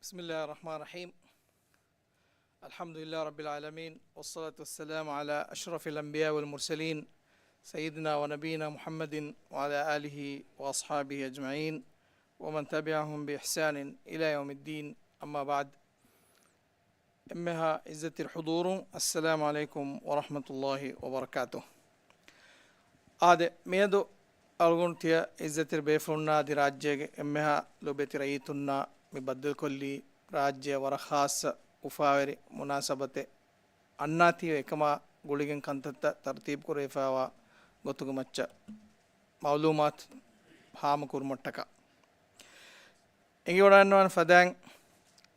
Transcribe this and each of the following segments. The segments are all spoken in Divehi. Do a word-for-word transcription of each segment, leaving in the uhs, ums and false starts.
بسم الله الرحمن الرحيم. الحمد لله رب العالمين، والصلاة والسلام على أشرف الأنبياء والمرسلين، سيدنا ونبينا محمد وعلى آله وأصحابه أجمعين، ومن تبعهم بإحسان إلى يوم الدين، أما بعد. އެންމެހާ އިއްޒަތްތެރި ޙުޟޫރުން، އައްސަލާމު ޢަލައިކުމް ވަރަޙްމަތުﷲި ވަބަރަކާތުހު. އާދެ، މިއަދު އަޅުގަނޑު ތިޔަ އިއްޒަތްތެރި ބޭފުޅުންނާ އަދި ރާއްޖޭގެ އެންމެހާ ލޯބިވެތި ރައްޔިތުންނާ މި ބައްދަލުކޮށްލީ، ރާއްޖެއަށް ވަރަށް ޚާއްޞަ އުފާވެރި މުނާސަބަތެއް އަންނާތީވެ، އެކަމާ ގުޅިގެން ކަންތައްތައް ތަރުތީބު ކުރެވިފައިވާ ގޮތުގެ މައްޗަށް މަޢުލޫމާތު ހާމަކުރުމަށްޓަކާ. އެނގިވަޑައިގަންނަވާނެ ފަދައިން،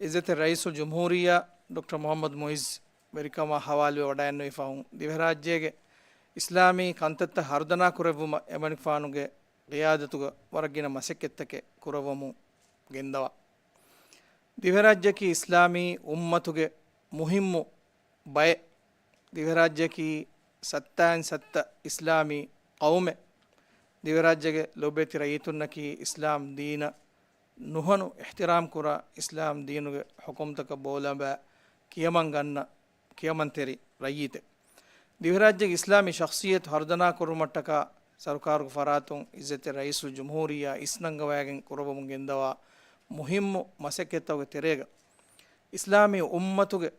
އިއްޒަތްތެރި ރައީސުލް ޖުމްހޫރިއްޔާ ޑޮކްޓަރ މުޙައްމަދު މުޢިއްޒު ވެރިކަމާ ހަވާލުވެ ވަޑައިގަންނެވި ފަހުން، ދިވެހިރާއްޖޭގެ އިސްލާމީ ކަންތައްތައް ހަރުދަނާ ކުރެއްވުމަށް އެމަނިކުފާނުގެ ޤިޔާދަތުގަ ވަރަށް ގިނަ މަސައްކަތްތަކެއް ކުރައްވަމުން ގެންދަވާ. ދިވެހިރާއްޖެއަކީ އިސްލާމީ އުއްމަތުގެ މުހިއްމު ބައެއް. ދިވެހިރާއްޖެއަކީ ސައްތައިން ސައްތަ އިސްލާމީ ޤައުމެއް. ދިވެހިރާއްޖޭގެ ލޯބިވެތި ރައްޔިތުންނަކީ އިސްލާމް ދީނަށް ނުހަނު އިޙްތިރާމް ކުރާ، އިސްލާމް ދީނުގެ ޙުކުމްތަކަށް ބޯލަނބާ ކިޔަމަން ގަންނަ ކިޔަމަންތެރި ރައްޔިތެއް. ދިވެހިރާއްޖޭގެ އިސްލާމީ ޝަޚްޞިއްޔަތު ހަރުދަނާ ކުރުމަށްޓަކާ ސަރުކާރުގެ ފަރާތުން އިއްޒަތްތެރި ރައީސުލް ޖުމްހޫރިއްޔާ އިސްނަންގަވައިގެން ކުރައްވަމުން ގެންދަވާ މުހިއްމު މަސައްކަތްތަކުގެ ތެރޭގަ، އިސްލާމީ އުއްމަތުގެ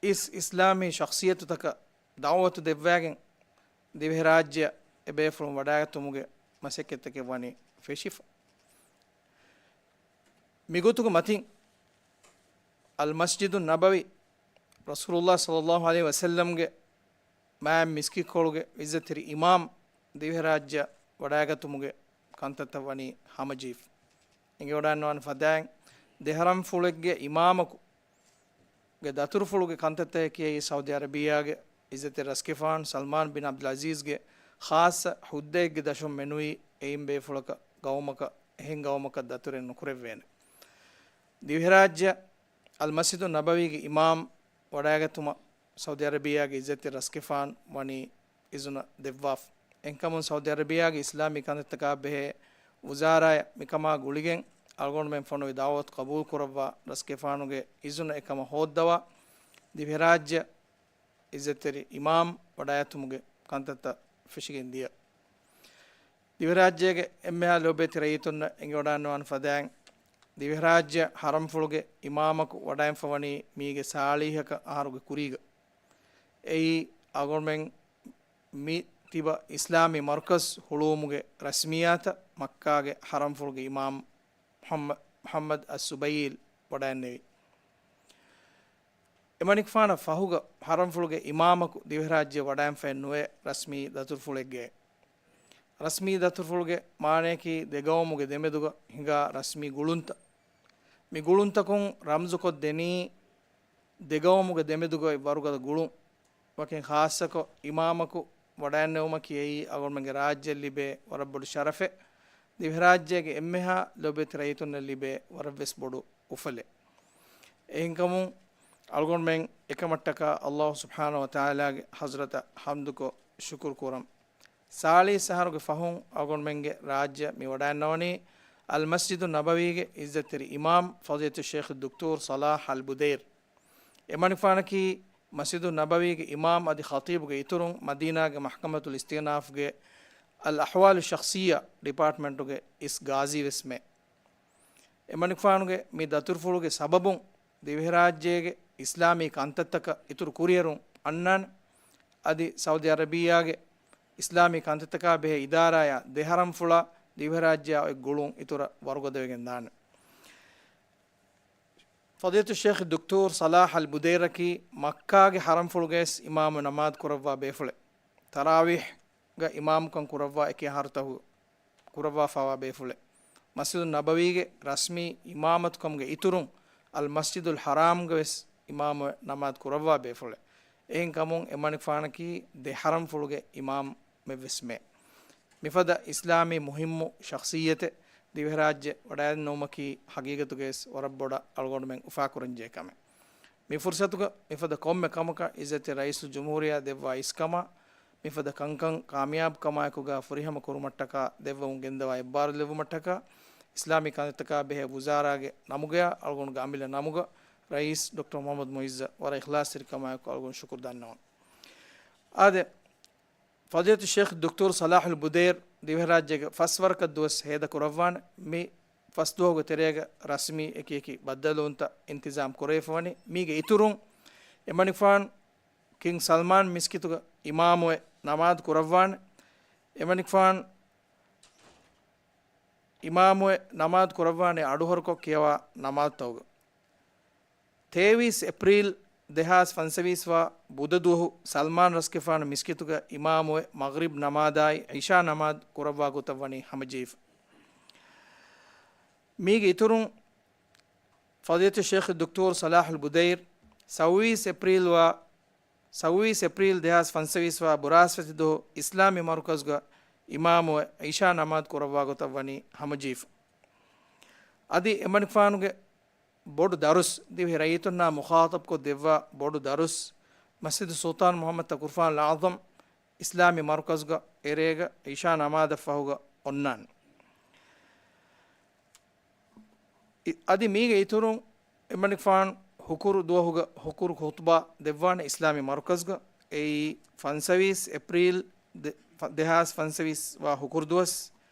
އިސް އިސްލާމީ ޝަޚްޞިއްޔަތުތަކަށް ދަޢުވަތު ދެއްވައިގެން، ދިވެހިރާއްޖެއަށް އެބޭފުޅުން ވަޑައިގަތުމުގެ މަސައްކަތްތަކެއް ވަނީ ފެށިފަ. މިގޮތުގެ މަތިން، އަލް މަސްޖިދު ނަބަވީ، ރަސޫލުﷲ ޞައްލަﷲު ޢަލައިހި ވަސައްލަމްގެ މާތް މިސްކިތްކޮޅުގެ އިއްޒަތްތެރި އިމާމް ދިވެހިރާއްޖެއަށް ވަޑައިގަތުމުގެ ކަންތައްތައް ވަނީ ހަމަޖެހިފަ. އެނގިވަޑައިގަންނަވާނެ ފަދައިން، ދެހަރަމްފުޅެއްގެ އިމާމަކު ގެ ދަތުރުފުޅުގެ ކަންތައްތަކަކީ ސައުދީ ޢަރަބިއްޔާގެ އިއްޒަތްތެރި ރަސްގެފާނު ސަލްމާން ބިން ޢަބްދުލް ޢަޒީޒްގެ ޚާއްޞަ ހުއްދައެއްގެ ދަށުން މެނުވީ، އެއިން ބޭފުޅަކަށް ގައުމަކަށް އެހެން ގައުމަކަށް ދަތުރެއް ނުކުރެއްވޭނެ. ދިވެހިރާއްޖެއަށް އަލްމަސްޖިދު ނަބަވީގެ އިމާމް ވަޑައިގަތުމަށް ސައުދީ ޢަރަބިއްޔާގެ އިއްޒަތްތެރި ރަސްގެފާނު ވަނީ އިޒުނަ ދެއްވާފަ. އެހެންކަމުން ސައުދީ ޢަރަބިއްޔާގެ އިސްލާމީ ކަންތައްތަކާ ބެހޭ ވުޒާރާއަށް މިކަމާ ގުޅިގެން އަޅުގަނޑުމެން ފޮނުވި ދަޢުވަތު ޤަބޫލު ކުރައްވާ، ރަސްގެފާނުގެ އިޒުނަ އެކަމަށް ހޯއްދަވާ، ދިވެހިރާއްޖެ އިއްޒަތްތެރި އިމާމް ވަޑައިގަތުމުގެ ކަންތައްތައް ފެށިގެން ދިޔަ. ދިވެހިރާއްޖޭގެ އެންމެހާ ލޯބިވެތި ރައްޔިތުންނަށް އެނގިވަޑައިގަންނަވާނެ ފަދައިން، ދިވެހިރާއްޖެ ޙަރަމްފުޅުގެ އިމާމަކު ވަޑައިންފަވަނީ މީގެ ސާޅީހަކަށް އަހަރުގެ ކުރީގަ. އެއީ އަޅުގަނޑުމެން މި ތިބަ އިސްލާމީ މަރުކަޒް ހުޅުވުމުގެ ރަސްމިއްޔާތަށް މައްކާގެ ޙަރަމްފުޅުގެ އިމާމް މުޙައްމަ-، މުޙައްމަދު އައްސުބައީލް ވަޑައިގެންނެވި. އެމަނިކުފާނަށް ފަހުގަ ޙަރަމްފުޅުގެ އިމާމަކު ދިވެހިރާއްޖެ ވަޑައިންފައެއް ނުވޭ ރަސްމީ ދަތުރުފުޅެއްގައި. ރަސްމީ ދަތުރުފުޅުގެ މާނަޔަކީ ދެގައުމުގެ ދެމެދުގަ ހިނގާ ރަސްމީ ގުޅުންތައް. މި ގުޅުންތަކުން ރަމްޒުކޮށްދެނީ ދެގައުމުގެ ދެމެދުގައި ވަރުގަދަ ގުޅުން. ވަކިން ޚާއްޞަކޮށް އިމާމަކު ވަޑައިންނެވުމަކީ އެއީ އަޅުގަނޑުމެންގެ ރާއްޖެއަށް ލިބޭ ވަރަށް ބޮޑު ޝަރަފެއް. ދިވެހިރާއްޖޭގެ އެންމެހާ ލޯބިވެތި ރައްޔިތުންނަށް ލިބޭ ވަރަށްވެސް ބޮޑު އުފަލެއް. އެހެންކަމުން އަޅުގަނޑުމެން އެކަމަށްޓަކާ ﷲ ސުބްޙާނަހޫ ވަތަޢާލާގެ ޙަޟްރަތަށް ޙަމްދުކޮށް ޝުކުރު ކުރަން. ސާޅީސް އަހަރުގެ ފަހުން އަޅުގަނޑުމެންގެ ރާއްޖެ މި ވަޑައިންނަވަނީ އަލްމަސްޖިދު ނަބަވީގެ އިއްޒަތްތެރި އިމާމް ފަޟީލަތު ޝޭޚް ދުކްތޫރް ޞަލާޙް އަލް ބުދައިރް. އެމަނިކުފާނަކީ މަސްޖިދު ނަބަވީގެ އިމާމް އަދި ޚަޠީބުގެ އިތުރުން، މަދީނާގެ މަޙްކަމަތުލް އިސްތިއުނާފްގެ އަލް އަޙްވާލު ޝަޚްޞިއްޔާ ޑިޕާޓްމަންޓުގެ އިސް ގާޒީވެސްމެ. އެމަނިކުފާނުގެ މި ދަތުރުފުޅުގެ ސަބަބުން ދިވެހިރާއްޖޭގެ އިސްލާމީ ކަންތައްތަކަށް އިތުރު ކުރިއެރުން އަންނާނެ. އަދި ސައުދީ އަރަބިއްޔާގެ އިސްލާމީ ކަންތައްތަކާ ބެހޭ އިދާރާޔާ ދެހަރަމްފުޅާ ދިވެހިރާއްޖެއާ އޮތް ގުޅުން އިތުރަށް ވަރުގަދަވެގެން ދާނެ. ފަޟީލަތު ޝޭޚް ދުކްތޫރް ޞަލާޙް އަލް ބުދައިރަކީ މައްކާގެ ޙަރަމްފުޅުގައިވެސް އިމާމު ނަމާދު ކުރައްވާ ބޭފުޅެއް. ތަރާވީޙްގަ އިމާމުކަން ކުރައްވާ އެކި އަހަރުތަކުގަ ކުރައްވާފައިވާ ބޭފުޅެއް. މަސްޖިދު ނަބަވީގެ ރަސްމީ އިމާމަތުކަމުގެ އިތުރުން އަލް މަސްޖިދުލް ޙަރާމްގަވެސް އިމާމުވެ ނަމާދު ކުރައްވާ ބޭފުޅެއް. އެހެންކަމުން އެމަނިކުފާނަކީ ދެ ޙަރަމްފުޅުގެ އިމާމް މެއްވެސް މެ. މިފަދަ އިސްލާމީ މުހިއްމު ޝަޚްޞިއްޔަތެއް ދިވެހިރާއްޖެ ވަޑައިނުވުމަކީ ހަގީގަތުގައިވެސް ވަރަށް ބޮޑަށް އަޅުގަނޑުމެން އުފާކުރަންޖެހޭ ކަމެއް. މި ފުރުސަތުގަ މިފަދަ ކޮންމެ ކަމަކަށް އިއްޒަތްތެރި ރައީސުލް ޖުމްހޫރިއްޔާ ދެއްވާ އިސްކަމާ، މިފަދަ ކަންކަން ކާމިޔާބުކަމާއެކުގަ ފުރިހަމަ ކުރުމަށްޓަކާ ދެއްވަމުން ގެންދަވާ އެއްބާރުލެއްވުމަށްޓަކާ، އިސްލާމީ ކަންތައްތަކާ ބެހޭ ވުޒާރާގެ ނަމުގަޔާ އަޅުގަނޑުގެ އަމިއްލަ ނަމުގަ ރައީސް ޑޮކްޓަރ މުޙައްމަދު މުޢިއްޒަށް ވަރަށް އިޚްލާޞްތެރިކަމާއެކު އަޅުގަނޑު ޝުކުރު ދަންނަވަން. އާދެ، ފަޟީލަތު ޝޭޚް ދޮކްޓަރު ޞަލާޙުލް ބުދައިރު ދިވެހިރާއްޖޭގެ ފަސް ވަރަކަށް ދުވަސް ހޭދަ ކުރައްވާނެ. މި ފަސް ދުވަހުގެ ތެރޭގަ ރަސްމީ އެކި އެކި ބައްދަލުވުންތައް އިންތިޒާމް ކުރެވިފަވަނީ. މީގެ އިތުރުން އެމަނިކުފާނު ކިންގް ސަލްމާން މިސްކިތުގަ އިމާމުވެ ނަމާދު ކުރައްވާނެ. އެމަނިކުފާނު އިމާމުވެ ނަމާދު ކުރައްވާނެ އަޑުހަރުކޮށް ކިޔަވާ ނަމާދުތަކުގަ. ތޭވީސް އޭޕްރީލް ދެހާސް ފަންސަވީސް ވާ ބުދަ ދުވަހު ސަލްމާން ރަސްގެފާނު މިސްކިތުގަ އިމާމުވެ މަޣްރިބް ނަމާދާއި ޢިޝާ ނަމާދު ކުރައްވާ ގޮތަށް ވަނީ ހަމަޖެހިފަ. މީގެ އިތުރުން ފަޟީލަތު ޝޭޚް ދޮކްޓަރު ޞަލާޙުލް ބުދައިރު ސައުވީސް އޭޕްރީލް ވާ، ސައުވީސް އޭޕްރީލް ދެހާސް ފަންސަވީސް ވާ ބުރާސްފަތި ދުވަހު އިސްލާމީ މަރުކަޒުގަ އިމާމުވެ ޢިޝާ ނަމާދު ކުރައްވާ ގޮތަށް ވަނީ ހަމަޖެހިފަ. އަދި އެމަނިކުފާނުގެ ބޮޑު ދަރުސް، ދިވެހި ރައްޔިތުންނާ މުޚާޠަބްކޮށް ދެއްވާ ބޮޑު ދަރުސް، މަސްޖިދު ސުލްޠާން މުޙައްމަދު ތަޤުވާފުރުޤާނުލް އަޢުޡަމް އިސްލާމީ މަރުކަޒުގަ އެރޭގަ ޢިޝާ ނަމާދަށް ފަހުގަ އޮންނާނެ. އި-، އަދި މީގެ އިތުރުން އެމަނިކުފާނު ހުކުރު ދުވަހުގަ ހުކުރު ޚުޠުބާ ދެއްވާނެ އިސްލާމީ މަރުކަޒުގަ. އެއީ ފަންސަވީސް އޭޕްރީލް ދެ-، ފަ-، ދެހާސް ފަންސަވީސް ވާ ހުކުރު ދުވަސް.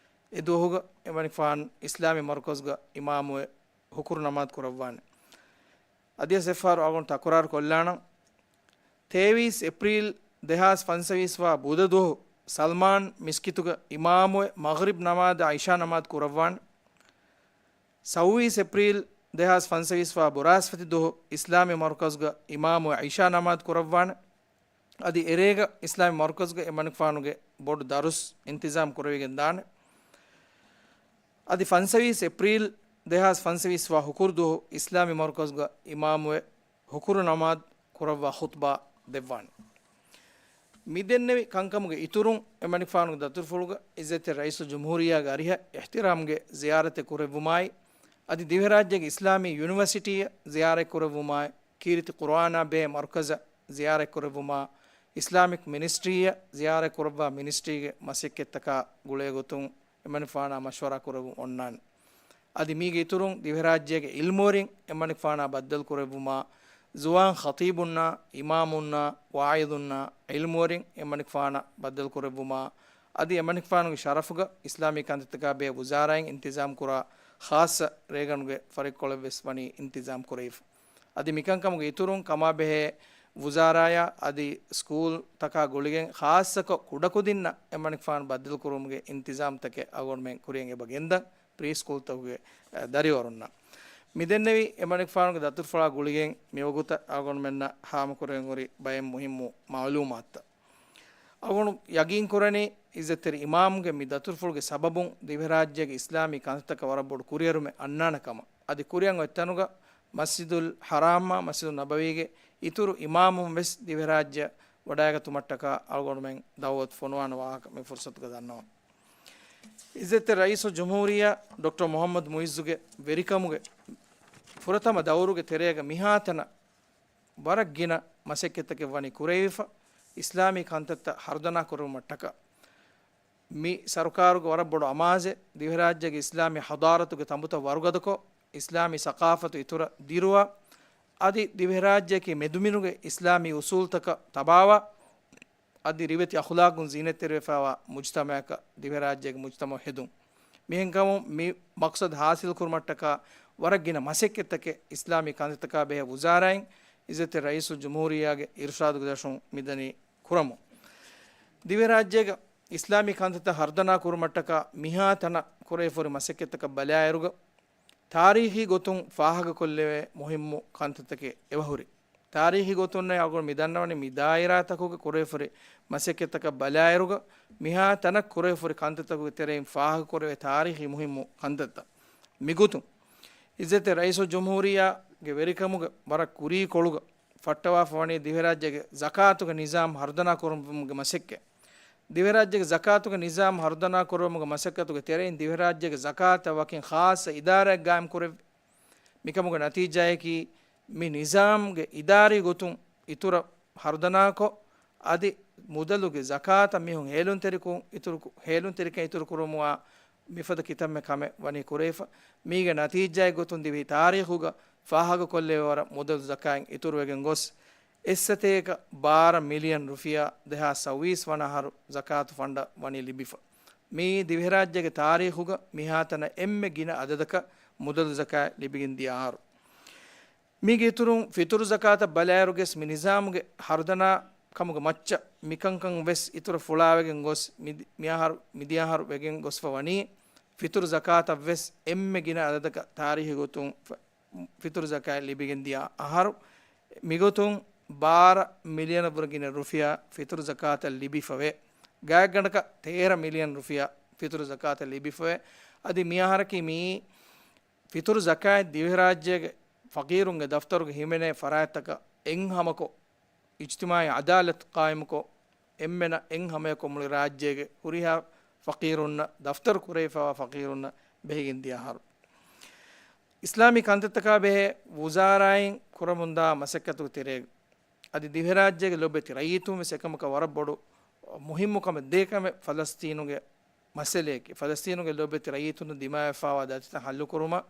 އެ ދުވަހުގަ އެމަނިކުފާނު އިސްލާމީ މަރުކަޒުގަ އިމާމުވެ ހުކުރު ނަމާދު ކުރައްވާނެ. އަދިވެސް އެއްފަހަރު އަޅުގަނޑު ތަކުރާރު ކޮށްލާނަން. ތޭވީސް އޭޕްރީލް ދެހާސް ފަންސަވީސް ވާ ބުދަ ދުވަހު ސަލްމާން މިސްކިތުގަ އިމާމުވެ މަޣްރިބް ނަމާދާ ޢިޝާ ނަމާދު ކުރައްވާނެ. ސައުވީސް އޭޕްރީލް ދެހާސް ފަންސަވީސް ވާ ބުރާސްފަތި ދުވަހު އިސްލާމީ މަރުކަޒުގަ އިމާމުވެ ޢިޝާ ނަމާދު ކުރައްވާނެ. އަދި އެރޭގަ އިސްލާމީ މަރުކަޒުގަ އެމަނިކުފާނުގެ ބޮޑު ދަރުސް އިންތިޒާމް ކުރެވިގެން ދާނެ. އަދި ފަންސަވީސް އޭޕްރީލް ދެހާސް ފަންސަވީސް ވާ ހުކުރު ދުވަހު އިސްލާމީ މަރުކަޒުގަ އިމާމުވެ ހުކުރު ނަމާދު ކުރައްވާ ޚުޠުބާ ދެއްވާނެ. މި ދެންނެވި ކަންކަމުގެ އިތުރުން، އެމަނިކުފާނުގެ ދަތުރުފުޅުގަ އިއްޒަތްތެރި ރައީސުލްޖުމްހޫރިއްޔާގެ އަރިހަށް އިޙްތިރާމްގެ ޒިޔާރަތެއް ކުރެއްވުމާއި، އަދި ދިވެހިރާއްޖޭގެ އިސްލާމީ ޔުނިވަރސިޓީއަށް ޒިޔާރަތް ކުރެއްވުމާއި، ކީރިތި ޤުރުއާނާ ބެހޭ މަރުކަޒަށް ޒިޔާރަތް ކުރެއްވުމާ، އިސްލާމިކް މިނިސްޓްރީއަށް ޒިޔާރަތް ކުރައްވާ މިނިސްޓްރީގެ މަސައްކަތްތަކާ ގުޅޭ ގޮތުން އެމަނިކުފާނާ މަޝްވަރާ ކުރެއްވުން އޮންނާނެ. އަދި މީގެ އިތުރުން ދިވެހިރާއްޖޭގެ ޢިލްމުވެރިން އެމަނިކުފާނާ ބައްދަލުކުރެއްވުމާ، ޒުވާން ޚަޠީބުންނާ، އިމާމުންނާ، ވާޢިޡުންނާ، ޢިލްމުވެރިން އެމަނިކުފާނަށް ބައްދަލުކުރެއްވުމާ، އަދި އެމަނިކުފާނުގެ ޝަރަފުގަ އިސްލާމީ ކަންތައްތަކާ ބެހޭ ވުޒާރާއިން އިންތިޒާމް ކުރާ ޚާއްޞަ ރޭގަނޑުގެ ފަރިއްކޮޅެއްވެސް ވަނީ އިންތިޒާމް ކުރެވިފަ. އަދި މިކަންކަމުގެ އިތުރުން ކަމާބެހޭ ވުޒާރާޔާ އަދި ސްކޫލްތަކާ ގުޅިގެން ޚާއްޞަކޮށް ކުޑަކުދިންނަށް އެމަނިކުފާނު ބައްދަލުކުރުމުގެ އިންތިޒާމްތަކެއް އަޅުގަނޑުމެން ކުރިޔަށް އެބަ ގެންދަން. ޕްރީ ސްކޫލްތަކުގެ، އަ، ދަރިވަރުންނަށް. މިދެންނެވި އެމަނިކުފާނުގެ ދަތުރުފުޅާ ގުޅިގެން މިވަގުތަށް އަޅުގަނޑުމެންނަށް ހާމަކުރެވެން ހުރި ބައެއް މުހިއްމު މަޢުލޫމާތުތައް. އަޅުގަނޑު ޔަގީންކުރަނީ، އިއްޒަތްތެރި އިމާމުގެ މި ދަތުރުފުޅުގެ ސަބަބުން ދިވެހިރާއްޖޭގެ އިސްލާމީ ކަންތައްތަކަށް ވަރަށް ބޮޑު ކުރިއެރުމެއް އަންނާނެ ކަމަށް. އަދި ކުރިއަށް އޮތް ތަނުގަ މަސްޖިދުލް ޙަރާމާ، މަސްޖިދުއް ނަބަވީގެ އިތުރު އިމާމުން ވެސް ދިވެހިރާއްޖެއަށް ވަޑައިގަތުމަށްޓަކާ އަޅުގަނޑުމެން ދަޢުވަތު ފޮނުވާނެ ވާހަކަ މި ފުރުޞަތުގަ ދަންނަވަން. އިއްޒަތްތެރި ރައީސުލްޖުމްހޫރިއްޔާ ޑޮކްޓަރ މުޙައްމަދު މުޢިއްޒުގެ ވެރިކަމުގެ ފުރަތަމަ ދައުރުގެ ތެރޭގަ މިހާތަނަށް ވަރަށް ގިނަ މަސައްކަތްތަކެއް ވަނީ ކުރެވިފަ، އިސްލާމީ ކަންތައްތައް ހަރުދަނާ ކުރުމަށްޓަކާ. މި ސަރުކާރުގެ ވަރަށް ބޮޑު އަމާޒެއް، ދިވެހިރާއްޖޭގެ އިސްލާމީ ޙަޟާރަތުގެ ތަނބުތައް ވަރުގަދަކޮށް، އިސްލާމީ ސަޤާފަތު އިތުރަށް ދިރުވާ، އަދި ދިވެހިރާއްޖެއަކީ މެދުމިނުގެ އިސްލާމީ އުޞޫލުތަކަށް ތަބާވާ، އަދި ރިވެތި އަޚުލާޤުން ޒީނަތްތެރިވެފައިވާ މުޖްތަމަޢަކަށް ދިވެހިރާއްޖޭގެ މުޖްތަމަޢު ހެދުން. މިހެންކަމުން މި މަޤްޞަދު ޙާޞިލުކުރުމަށްޓަކާ ވަރަށް ގިނަ މަސައްކަތްތަކެއް އިސްލާމީ ކަންތައްތަކާ ބެހޭ ވުޒާރާއިން އިއްޒަތްތެރި ރައީސުލްޖުމްހޫރިއްޔާގެ އިރުޝާދުގެ ދަށުން މިދަނީ ކުރަމުން. ދިވެހިރާއްޖޭގަ އިސްލާމީ ކަންތައްތައް ހަރުދަނާ ކުރުމަށްޓަކާ މިހާތަނަށް ކުރެވިފަހުރި މަސައްކަތްތަކަށް ބަލާއިރުގަ، ތާރީޚީ ގޮތުން ފާހަގަކޮށްލެވޭ މުހިއްމު ކަންތައްތަކެއް އެބަހުރި. ތާރީޚީ ގޮތުންނޭ އަޅުގަނޑު މި ދަންނަވަނީ މި ދާއިރާތަކުގަ ކުރެވިފަހުރި މަސައްކަތްތަކަށް ބަލާއިރުގަ، މިހާ ތަނަށް ކުރެވިފަހުރި ކަންތައްތަކުގެ ތެރެއިން ފާހަގަކުރެވޭ ތާރީޚީ މުހިއްމު ކަންތައްތައް. މިގޮތުން އިއްޒަތްތެރި ރައީސުލްޖުމްހޫރިއްޔާގެ ވެރިކަމުގެ ވަރަށް ކުރީކޮޅުގަ ފައްޓަވާފަ ވަނީ ދިވެހިރާއްޖޭގެ ޒަކާތުގެ ނިޒާމް ހަރުދަނާ ކުރުމުގެ މަސައްކަތް. ދިވެހިރާއްޖޭގެ ޒަކާތުގެ ނިޒާމް ހަރުދަނާ ކުރުމުގެ މަސައްކަތުގެ ތެރެއިން ދިވެހިރާއްޖޭގެ ޒަކާތަށް ވަކިން ޚާއްޞަ އިދާރާއެއް ގާއިމް ކުރެވި. މިކަމުގެ ނަތީޖާއަކީ، މި ނިޒާމްގެ އިދާރީ ގޮތުން އިތުރަށް ހަރުދަނާކޮށް، އަދި މުދަލުގެ ޒަކާތަށް މީހުން ހޭލުންތެރިކު-، އިތުރު ކު-، ހޭލުންތެރިކަން އިތުރު ކުރުމުގަ މިފަދަ ކިތަންމެ ކަމެއް ވަނީ ކުރެވިފަ. މީގެ ނަތީޖާއެއް ގޮތުން ދިވެހި ތާރީޚުގަ ފާހަގަކޮށްލެވޭ ވަރަށް މުދަލު ޒަކާތް އިތުރުވެގެން ގޮސް، އެއްސަތޭކަ ބާރަ މިލިއަން ރުފިޔާ ދެހާސް ސައުވީސް ވަނަ އަހަރު ޒަކާތު ފަންޑަށް ވަނީ ލިބިފަ. މިއީ ދިވެހިރާއްޖޭގެ ތާރީޚުގަ މިހާތަނަށް އެންމެ ގިނަ އަދަދަކަށް މުދަލު ޒަކާތް ލިބިގެން ދިޔަ އަހަރު. މީގެ އިތުރުން ފިތުރު ޒަކާތަށް ބަލާއިރުގެސް މި ނިޒާމުގެ ހަރުދަނާ ކަމުގެ މައްޗަށް މިކަންކަން ވެސް އިތުރަށް ފުޅާވެގެން ގޮސް މި-، މިއަހަރު، މިދިޔަ އަހަރު ވެގެން ގޮސްފަ ވަނީ، ފިތުރު ޒަކާތަށް ވެސް އެންމެ ގިނަ އަދަދަކަށް ތާރީޚީ ގޮތުން ފ-، ފިތުރު ޒަކާތް ލިބިގެން ދިޔަ އަހަރު. މިގޮތުން ބާރަ މިލިއަނަށް ވުރެ ގިނަ ރުފިޔާ ފިތުރު ޒަކާތަށް ލިބިފަވޭ. ގާތްގަނޑަކަށް ތޭރަ މިލިއަން ރުފިޔާ ފިތުރު ޒަކާތަށް ލިބިފަވޭ. އަދި މިއަހަރަކީ މިއީ ފިތުރު ޒަކާތް ދިވެހިރާއްޖޭގެ ފަޤީރުންގެ ދަފްތަރުގަ ހިމެނޭ ފަރާތްތަކަށް އެއްހަމަކޮށް، އިޖްތިމާޢީ ޢަދާލަތު ޤާއިމުކޮށް، އެންމެނަށް އެއްހަމަޔަކު މުޅި ރާއްޖޭގެ ހުރިހާ ފަޤީރުންނަށް ދަފްތަރު ކުރެވިފައިވާ ފަޤީރުންނަށް ބެހިގެން ދިޔަ އަހަރު. އިސްލާމީ ކަންތައްތަކާ ބެހޭ ވުޒާރާއިން ކުރަމުންދާ މަސައްކަތުގެ ތެރޭގަ އަދި ދިވެހިރާއްޖޭގެ ލޮބެތި ރައްޔިތުން ވެސް އެކަމަކަށް ވަރަށް ބޮޑު މުހިއްމު ކަމެއް ދޭ ކަމެއް ފަލަސްތީނުގެ މައްސަލަޔަކީ. ފަލަސްތީނުގެ ލޮބެތި ރައްޔިތުންނަށް ދިމާވެފައިވާ ދަތިތައް ހައްލުކުރުމަށް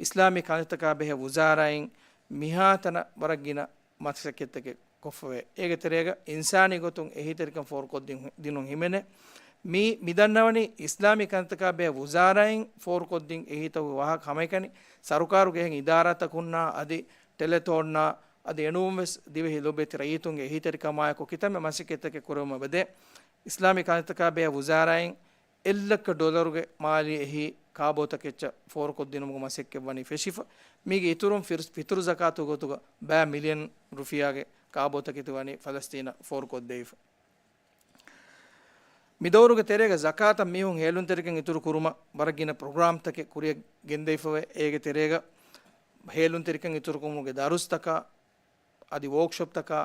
އިސްލާމީ ކަންތައްތަކާ ބެހޭ ވުޒާރާއިން މިހާތަނަށް ވަރަށް ގިނަ މަސައްކަތްތަކެއް ކޮށްފަވޭ. އޭގެ ތެރޭގަ އިންސާނީ ގޮތުން އެހީތެރިކަން ފޯރުކޮށްދިނު-، ދިނުން ހިމެނޭ. މީ މިދަންނަވަނީ އިސްލާމީ ކަންތަކާ ބެހޭ ވުޒާރާއިން ފޯރުކޮށްދިން އެހީތަކުގެ ވާހަކަ ހަމައެކަނި ސަރުކާރުގެ އެހެން އިދާރާތަކުންނާ އަދި ޓެލެތޯންނާ އަދި އެނޫންވެސް ދިވެހި ލޮބެތި ރައްޔިތުންގެ އެހީތެރިކަމާއެކު ކިތަންމެ މަސައްކަތްތަކެއް ކުރެވުމަށް އެބަދޭ. އިސްލާމީ ކަންތަކާ ބެހޭ ވުޒާރާއިން އެއްލައްކަ ޑޮލަރުގެ މާލީ އެހީ ކާބޯތަކެއްޗަށް ފޯރުކޮށްދިނުމުގެ މަސައްކަތް ވަނީ ފެށިފަ. މީގެ އިތުރުން ފިރު-، ފިތުރު ޒަކާތު ގޮތުގަ ބައި މިލިއަން ރުފިޔާގެ ކާބޯތަކެތި ވަނީ ފަލަސްތީނަށް ފޯރުކޮށްދެވިފަ. މި ދައުރުގެ ތެރޭގަ ޒަކާތަށް މީހުން ހޭލުންތެރިކަން އިތުރު ކުރުމަށް ވަރަށް ގިނަ ޕްރޮގްރާމްތަކެއް ކުރިއަށް ގެންދެވިފަވޭ. އޭގެ ތެރޭގަ ހޭލުންތެރިކަން އިތުރުކުރުމުގެ ދަރުސްތަކާ އަދި ވޯކްޝޮޕްތަކާ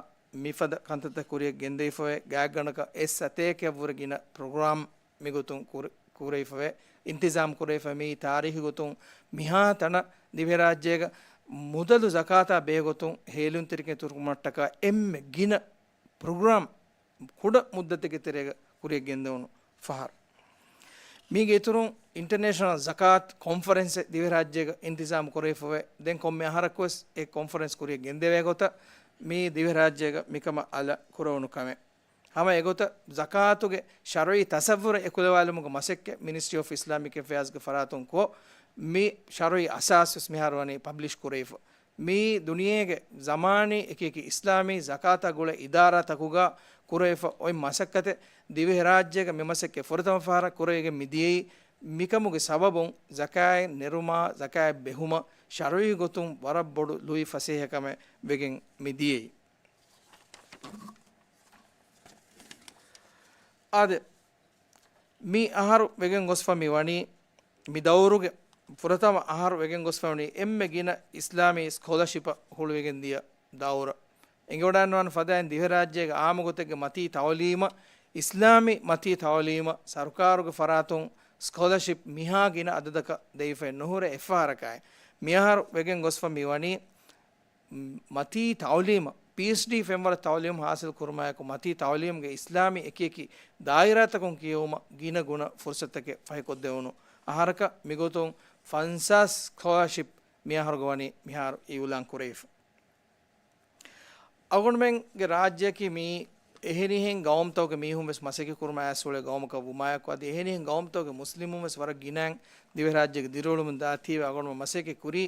މިފަދަ ކަންތައްތައް ކުރިއަށް ގެންދެވިފަވޭ. ގާތްގަނޑަކަށް އެއް ސަތޭކައަށްވުރެ ގިނަ ޕްރޮގްރާމް މިގޮތުން ކުރެ-، ކުރެވިފަވޭ. އިންތިޒާމް ކުރެވިފަ މިއީ ތާރީޚީ ގޮތުން މިހާ ތަނަށް ދިވެހިރާއްޖޭގަ މުދަލު ޒަކާތާ ބެހޭގޮތުން ހޭލުންތެރިކަން އިތުރުކުރުމަށްޓަކާ އެންމެ ގިނަ ޕްރޮގްރާމް ކުޑަ މުއްދަތެއްގެ ތެރޭގަ ކުރިއަށް ގެންދެވުނު ފަހަރު. މީގެ އިތުރުން އިންޓަރނޭޝަނަލް ޒަކާތް ކޮންފަރެންސެއް ދިވެހިރާއްޖޭގަ އިންތިޒާމް ކުރެވިފަވޭ. ދެން ކޮންމެ އަހަރަކުވެސް އެ ކޮންފަރެންސް ކުރިއަށް ގެންދެވޭ ގޮތަށް މީ ދިވެހިރާއްޖޭގަ މިކަމަށް އަލަށް ކުރެވުނު ކަމެއް. ހަމަ އެގޮތަށް ޒަކާތުގެ ޝަރުޢީ ތަޞައްވުރަށް އެކުލަވާލުމުގެ މަސައްކަތް މިނިސްޓްރީ އޮފް އިސްލާމިކް އެފެއާޒްގެ ފަރާތުން ކޮށް، މި ޝަރުޢީ އަސާސް ވެސް މިހާރު ވަނީ ޕަބްލިޝް ކުރެވިފަ. މިއީ ދުނިޔޭގެ ޒަމާނީ އެކިއެކި އިސްލާމީ ޒަކާތާ ގުޅޭ އިދާރާތަކުގަ ކުރެވިފަ އޮތް މަސައްކަތެއް. ދިވެހިރާއްޖޭގަ މި މަސައްކަތް ފުރަތަމަ ފަހަރަށް ކުރެވިގެން މިދިޔައީ. މިކަމުގެ ސަބަބުން ޒަކާތް ނެރުމާ، ޒަކާތް ބެހުމަށް ޝަރުޢީ ގޮތުން ވަރަށް ބޮޑު ލުއި ފަސޭހަކަމެއް ވެގެން މިދިޔައީ. އާދެ، މި އަހަރު ވެގެން ގޮސްފަ މި ވަނީ، މި ދައުރުގެ ފުރަތަމަ އަހަރު ވެގެން ގޮސްފަ ވަނީ އެންމެ ގިނަ އިސްލާމީ ސްކޮލަޝިޕަށް ހުޅުވިގެން ދިޔަ ދައުރަށް. އެނގިވަޑައިގަންނަވާން ފަދައިން ދިވެހިރާއްޖޭގެ އާއްމުގޮތެއްގެ މަތީ ތައުލީމަށް، އިސްލާމީ މަތީ ތައުލީމަށް ސަރުކާރުގެ ފަރާތުން ސްކޮލަޝިޕް މިހާ ގިނަ އަދަދަކަށް ދެވިފައެއް ނުހުރޭ އެއްފަހަރަކާއި. މިއަހަރު ވެގެން ގޮސްފަ މި ވަނީ މަތީ ތައުލީމަށް، ޕީއެޗްޑީ ފެންވަރަށް ތައުލީމު ހާސިލް ކުރުމާއެކު، މަތީ ތައުލީމުގެ އިސްލާމީ އެކިއެކި ދާއިރާތަކުން ކިޔެވުމަށް ގިނަ ގުނަ ފުރުސަތުތަކެއް ފަހިކޮށްދެވުނު އަހަރަކަށް. މިގޮތުން ފަންސާސް ސްކޮލާޝިޕް މިއަހަރުގަ ވަނީ މިހާރު އިއުލާން ކުރެވިފަ. އަޅުގަނޑުމެންގެ ރާއްޖެއަކީ މިއީ އެހެނިހެން ގައުމުތަކުގެ މީހުން ވެސް މަސައްކަތް ކުރުމަށް އައިސް އުޅޭ ގައުމަކަށް ވުމާއެކު، އަދި އެހެނިހެން ގައުމުތަކުގެ މުސްލިމުން ވެސް ވަރަށް ގިނައިން ދިވެހިރާއްޖޭގެ ދިރިއުޅުމުން ދާތީވެ. އަޅުގަނޑުމެން މަސައްކަތް ކުރީ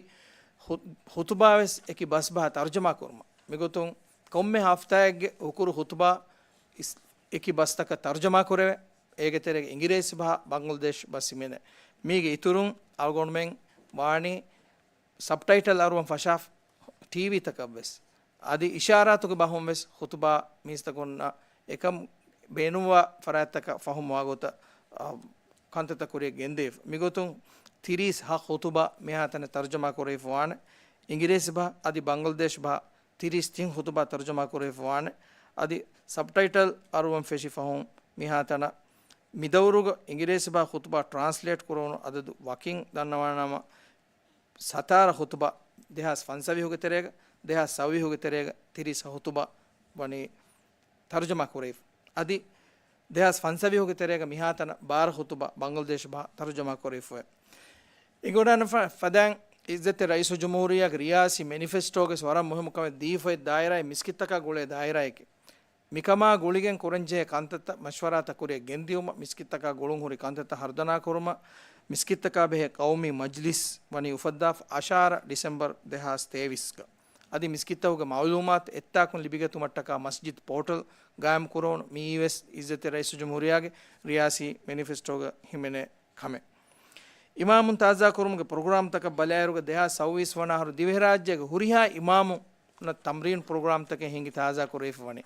ހު-، ހުތުބާ ވެސް އެކި ބަސް ބަހަށް ތަރުޖަމާ ކުރުމަށް. މިގޮތުން ކޮންމެ ހަފްތާއެއްގެ ހުކުރު ހުތުބާ އިސް-، އެކި ބަސްތަކަށް ތަރުޖަމާ ކުރެވޭ. އޭގެ ތެރޭގަ އިނގިރޭސި ބަހާ ބަންގްލަދޭޝް ބަސް ހިމެނޭ. މީގެ އިތުރުން އަޅުގަނޑުމެން ވާނީ ސަބްޓައިޓަލް އަރުވަން ފަށާފަ ޓީވީތަކަށް ވެސް، އަދި އިޝާރާތުގެ ބަހުން ވެސް ޚުތުބާ މީސްތަކުންނަށް އެކަން ބޭނުންވާ ފަރާތްތަކަށް ފަހުމުވާ ގޮތަށް، އަ، ކަންތައްތައް ކުރިއަށް ގެންދެވިފަ. މިގޮތުން ތިރީސް ހަ ޚުތުބާ މިހާތަނަށް ތަރުޖަމާ ކުރެވިފަ ވާނެ. އިނގިރޭސި ބަހަށް އަދި ބަންގްލަދޭޝް ބަހަށް ތިރީސް ތިން ޚުތުބާ ތަރުޖަމާ ކުރެވިފަ ވާނެ. އަދި ސަބްޓައިޓަލް އަރުވަން ފެށި ފަހުން މިހާތަނަށް މިދައުރުގަ އިނގިރޭސި ބަހަށް ޚުތުބާ ޓްރާންސްލޭޓް ކުރެވުނު އަދަދު ވަކިން ދަންނަވާނަމަ، ސަތާރަ ޚުތުބާ ދެހާސް ފަންސަވީހުގެ ތެރޭގަ، ދެހާސް ސައުވީހުގެ ތެރޭގަ ތިރީސް ޚުތުބާ ވަނީ ތަރުޖަމާ ކުރެވިފަ. އަދި ދެހާސް ފަންސަވީހުގެ ތެރޭގަ މިހާތަނަށް ބާރަ ޚުތުބާ ބަންގްލަދޭޝް ބަހަށް ތަރުޖަމާ ކުރެވިފައެވެ. އިނގިވަޑައިގަންނަވާ ފަދައިން އިއްޒަތްތެރި ރައީސުލްޖުމްހޫރިއްޔާގެ ރިޔާސީ މެނިފެސްޓޯގެ ވަރަށް މުހިއްމު ކަމެއް ދީފައި ދާއިރާއެއް މިސްކިތްތަކާ ގުޅޭ ދާއިރާއެކޭ. މިކަމާ ގުޅިގެން ކުރަންޖެހޭ ކަންތައްތައް މަޝްވަރާތައް ކުރިއަށް ގެންދިއުމަށް މިސްކިތްތަކާ ގުޅުން ހުރި ކަންތައްތައް ހަރުދަނާކުރުމަށް މިސްކިތްތަކާ ބެހޭ ޤައުމީ މަޖްލިސް ވަނީ އުފައްދާފަ އަށާރަ ޑިސެމްބަރު ދެހާސް ތޭވީސްގަ. އަދި މިސްކިތްތަކުގެ މައުލޫމާތު އެއްތާކުން ލިބިގަތުމަށްޓަކާ މަސްޖިދް ޕޯޓަލް ގާއިމް ކުރެވުނު މިއީވެސް އިއްޒަތްތެރި ރައީސުލްޖުމްހޫރިއްޔާގެ ރިޔާސީ މެނިފެސްޓޯގަ ހިމެނޭ ކަމެއް. އިމާމުން ތާޒާކުރުމުގެ ޕްރޮގްރާމްތަކަށް ބަލާއިރުގަ ދެހާސް ސައުވީސް ވަނަ އަހަރު ދިވެހިރާއްޖޭގެ ހުރިހާ އިމާމުންނަށް ތަމްރީން ޕްރޮގްރާމްތަކެއް ހިންގި ތާޒާކުރެވިފަ ވަނީ.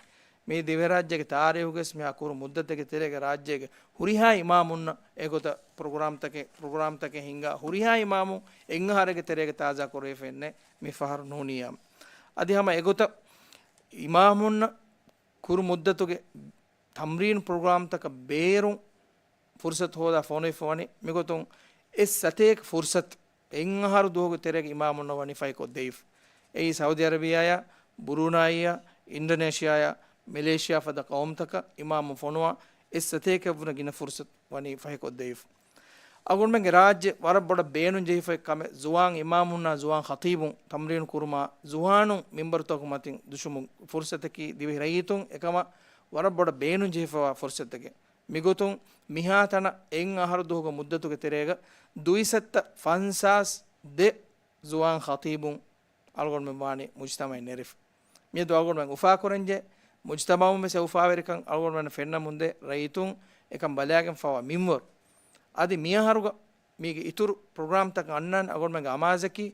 މި ދިވެހިރާއްޖޭގެ ތާރީހުގައި ވެސް މިހާ ކުރު މުއްދަތެއްގެ ތެރޭގަ ރާއްޖޭގެ ހުރިހާ އިމާމުންނަށް އެގޮތަށް ޕްރޮގްރާމްތަކެއް، ޕްރޮގްރާމްތަކެއް ހިންގާ ހުރިހާ އިމާމުން އެއްއަހަރެއްގެ ތެރޭގަ ތާޒާކުރެވިފައެއްނެއް މި ފަހަރު ނޫނިއްޔާމު. އަދި ހަމަ އެގޮތަށް އިމާމުންނަށް ކުރު މުއްދަތުގެ ތަމްރީން ޕްރޮގްރާމްތަކަށް ބޭރުން ފުރުސަތު ހޯދާ ފޮނުވިފަ ވަނީ. މިގޮތުން އެއްސަތޭކަ ފުރުސަތު އެއްއަހަރު ދުވަހުގެ ތެރޭގަ އިމާމުންނަށް ވަނީ ފަހިކޮށްދެވިފަ. އެއީ ސައުދީ އަރަބިއާއާ، ބުރޫނާއީއާ، އިންޑޮނޭޝިއާއާ، މެލޭޝިއާ ފަދަ ޤައުމުތަކަށް އިމާމުން ފޮނުވާ އެއްސަތޭކައަށްވުރެ ގިނަ ފުރުސަތު ވަނީ ފަހިކޮށްދެވިފަ. އަޅުގަނޑުމެންގެ ރާއްޖެ ވަރަށް ބޮޑަށް ބޭނުން ޖެހިފައި ކަމެއް ޒުވާން އިމާމުންނާ ޒުވާން ޚަތީބުން ތަމްރީނު ކުރުމާ ޒުވާނުން މިންބަރުތަކުގެ މަތިން ދުށުމުގެ ފުރުސަތަކީ ދިވެހި ރައްޔިތުން އެކަމަށް ވަރަށް ބޮޑަށް ބޭނުން ޖެހިފައިވާ ފުރުސަތެކޭ. މިގޮތުން މިހާތަނަށް އެއްއަހަރު ދުވަހުގެ މުއްދަތުގެ ތެރޭގަ ދުއިސައްތަ ފަންސާސް ދެ ޒުވާން ޚަތީބުން އަޅުގަނޑުމެން ވާނީ މުޖްތަމަޢެއް ނެރެފަ. މިއަދު އަޅުގަނޑުމެން އުފާކުރަންޖެ މުޖްތަމަޢުން ވެސް އެ އުފާވެރިކަން އަޅުގަނޑުމެންނަށް ފެންނަމުންދޭ ރައްޔިތުން އެކަން ބަލާގެންފަވާ މިންވަރު. އަދި މިއަހަރުގަ މީގެ އިތުރު ޕްރޮގްރާމްތަކަށް އަންނާނެ. އަޅުގަނޑުމެންގެ އަމާޒަކީ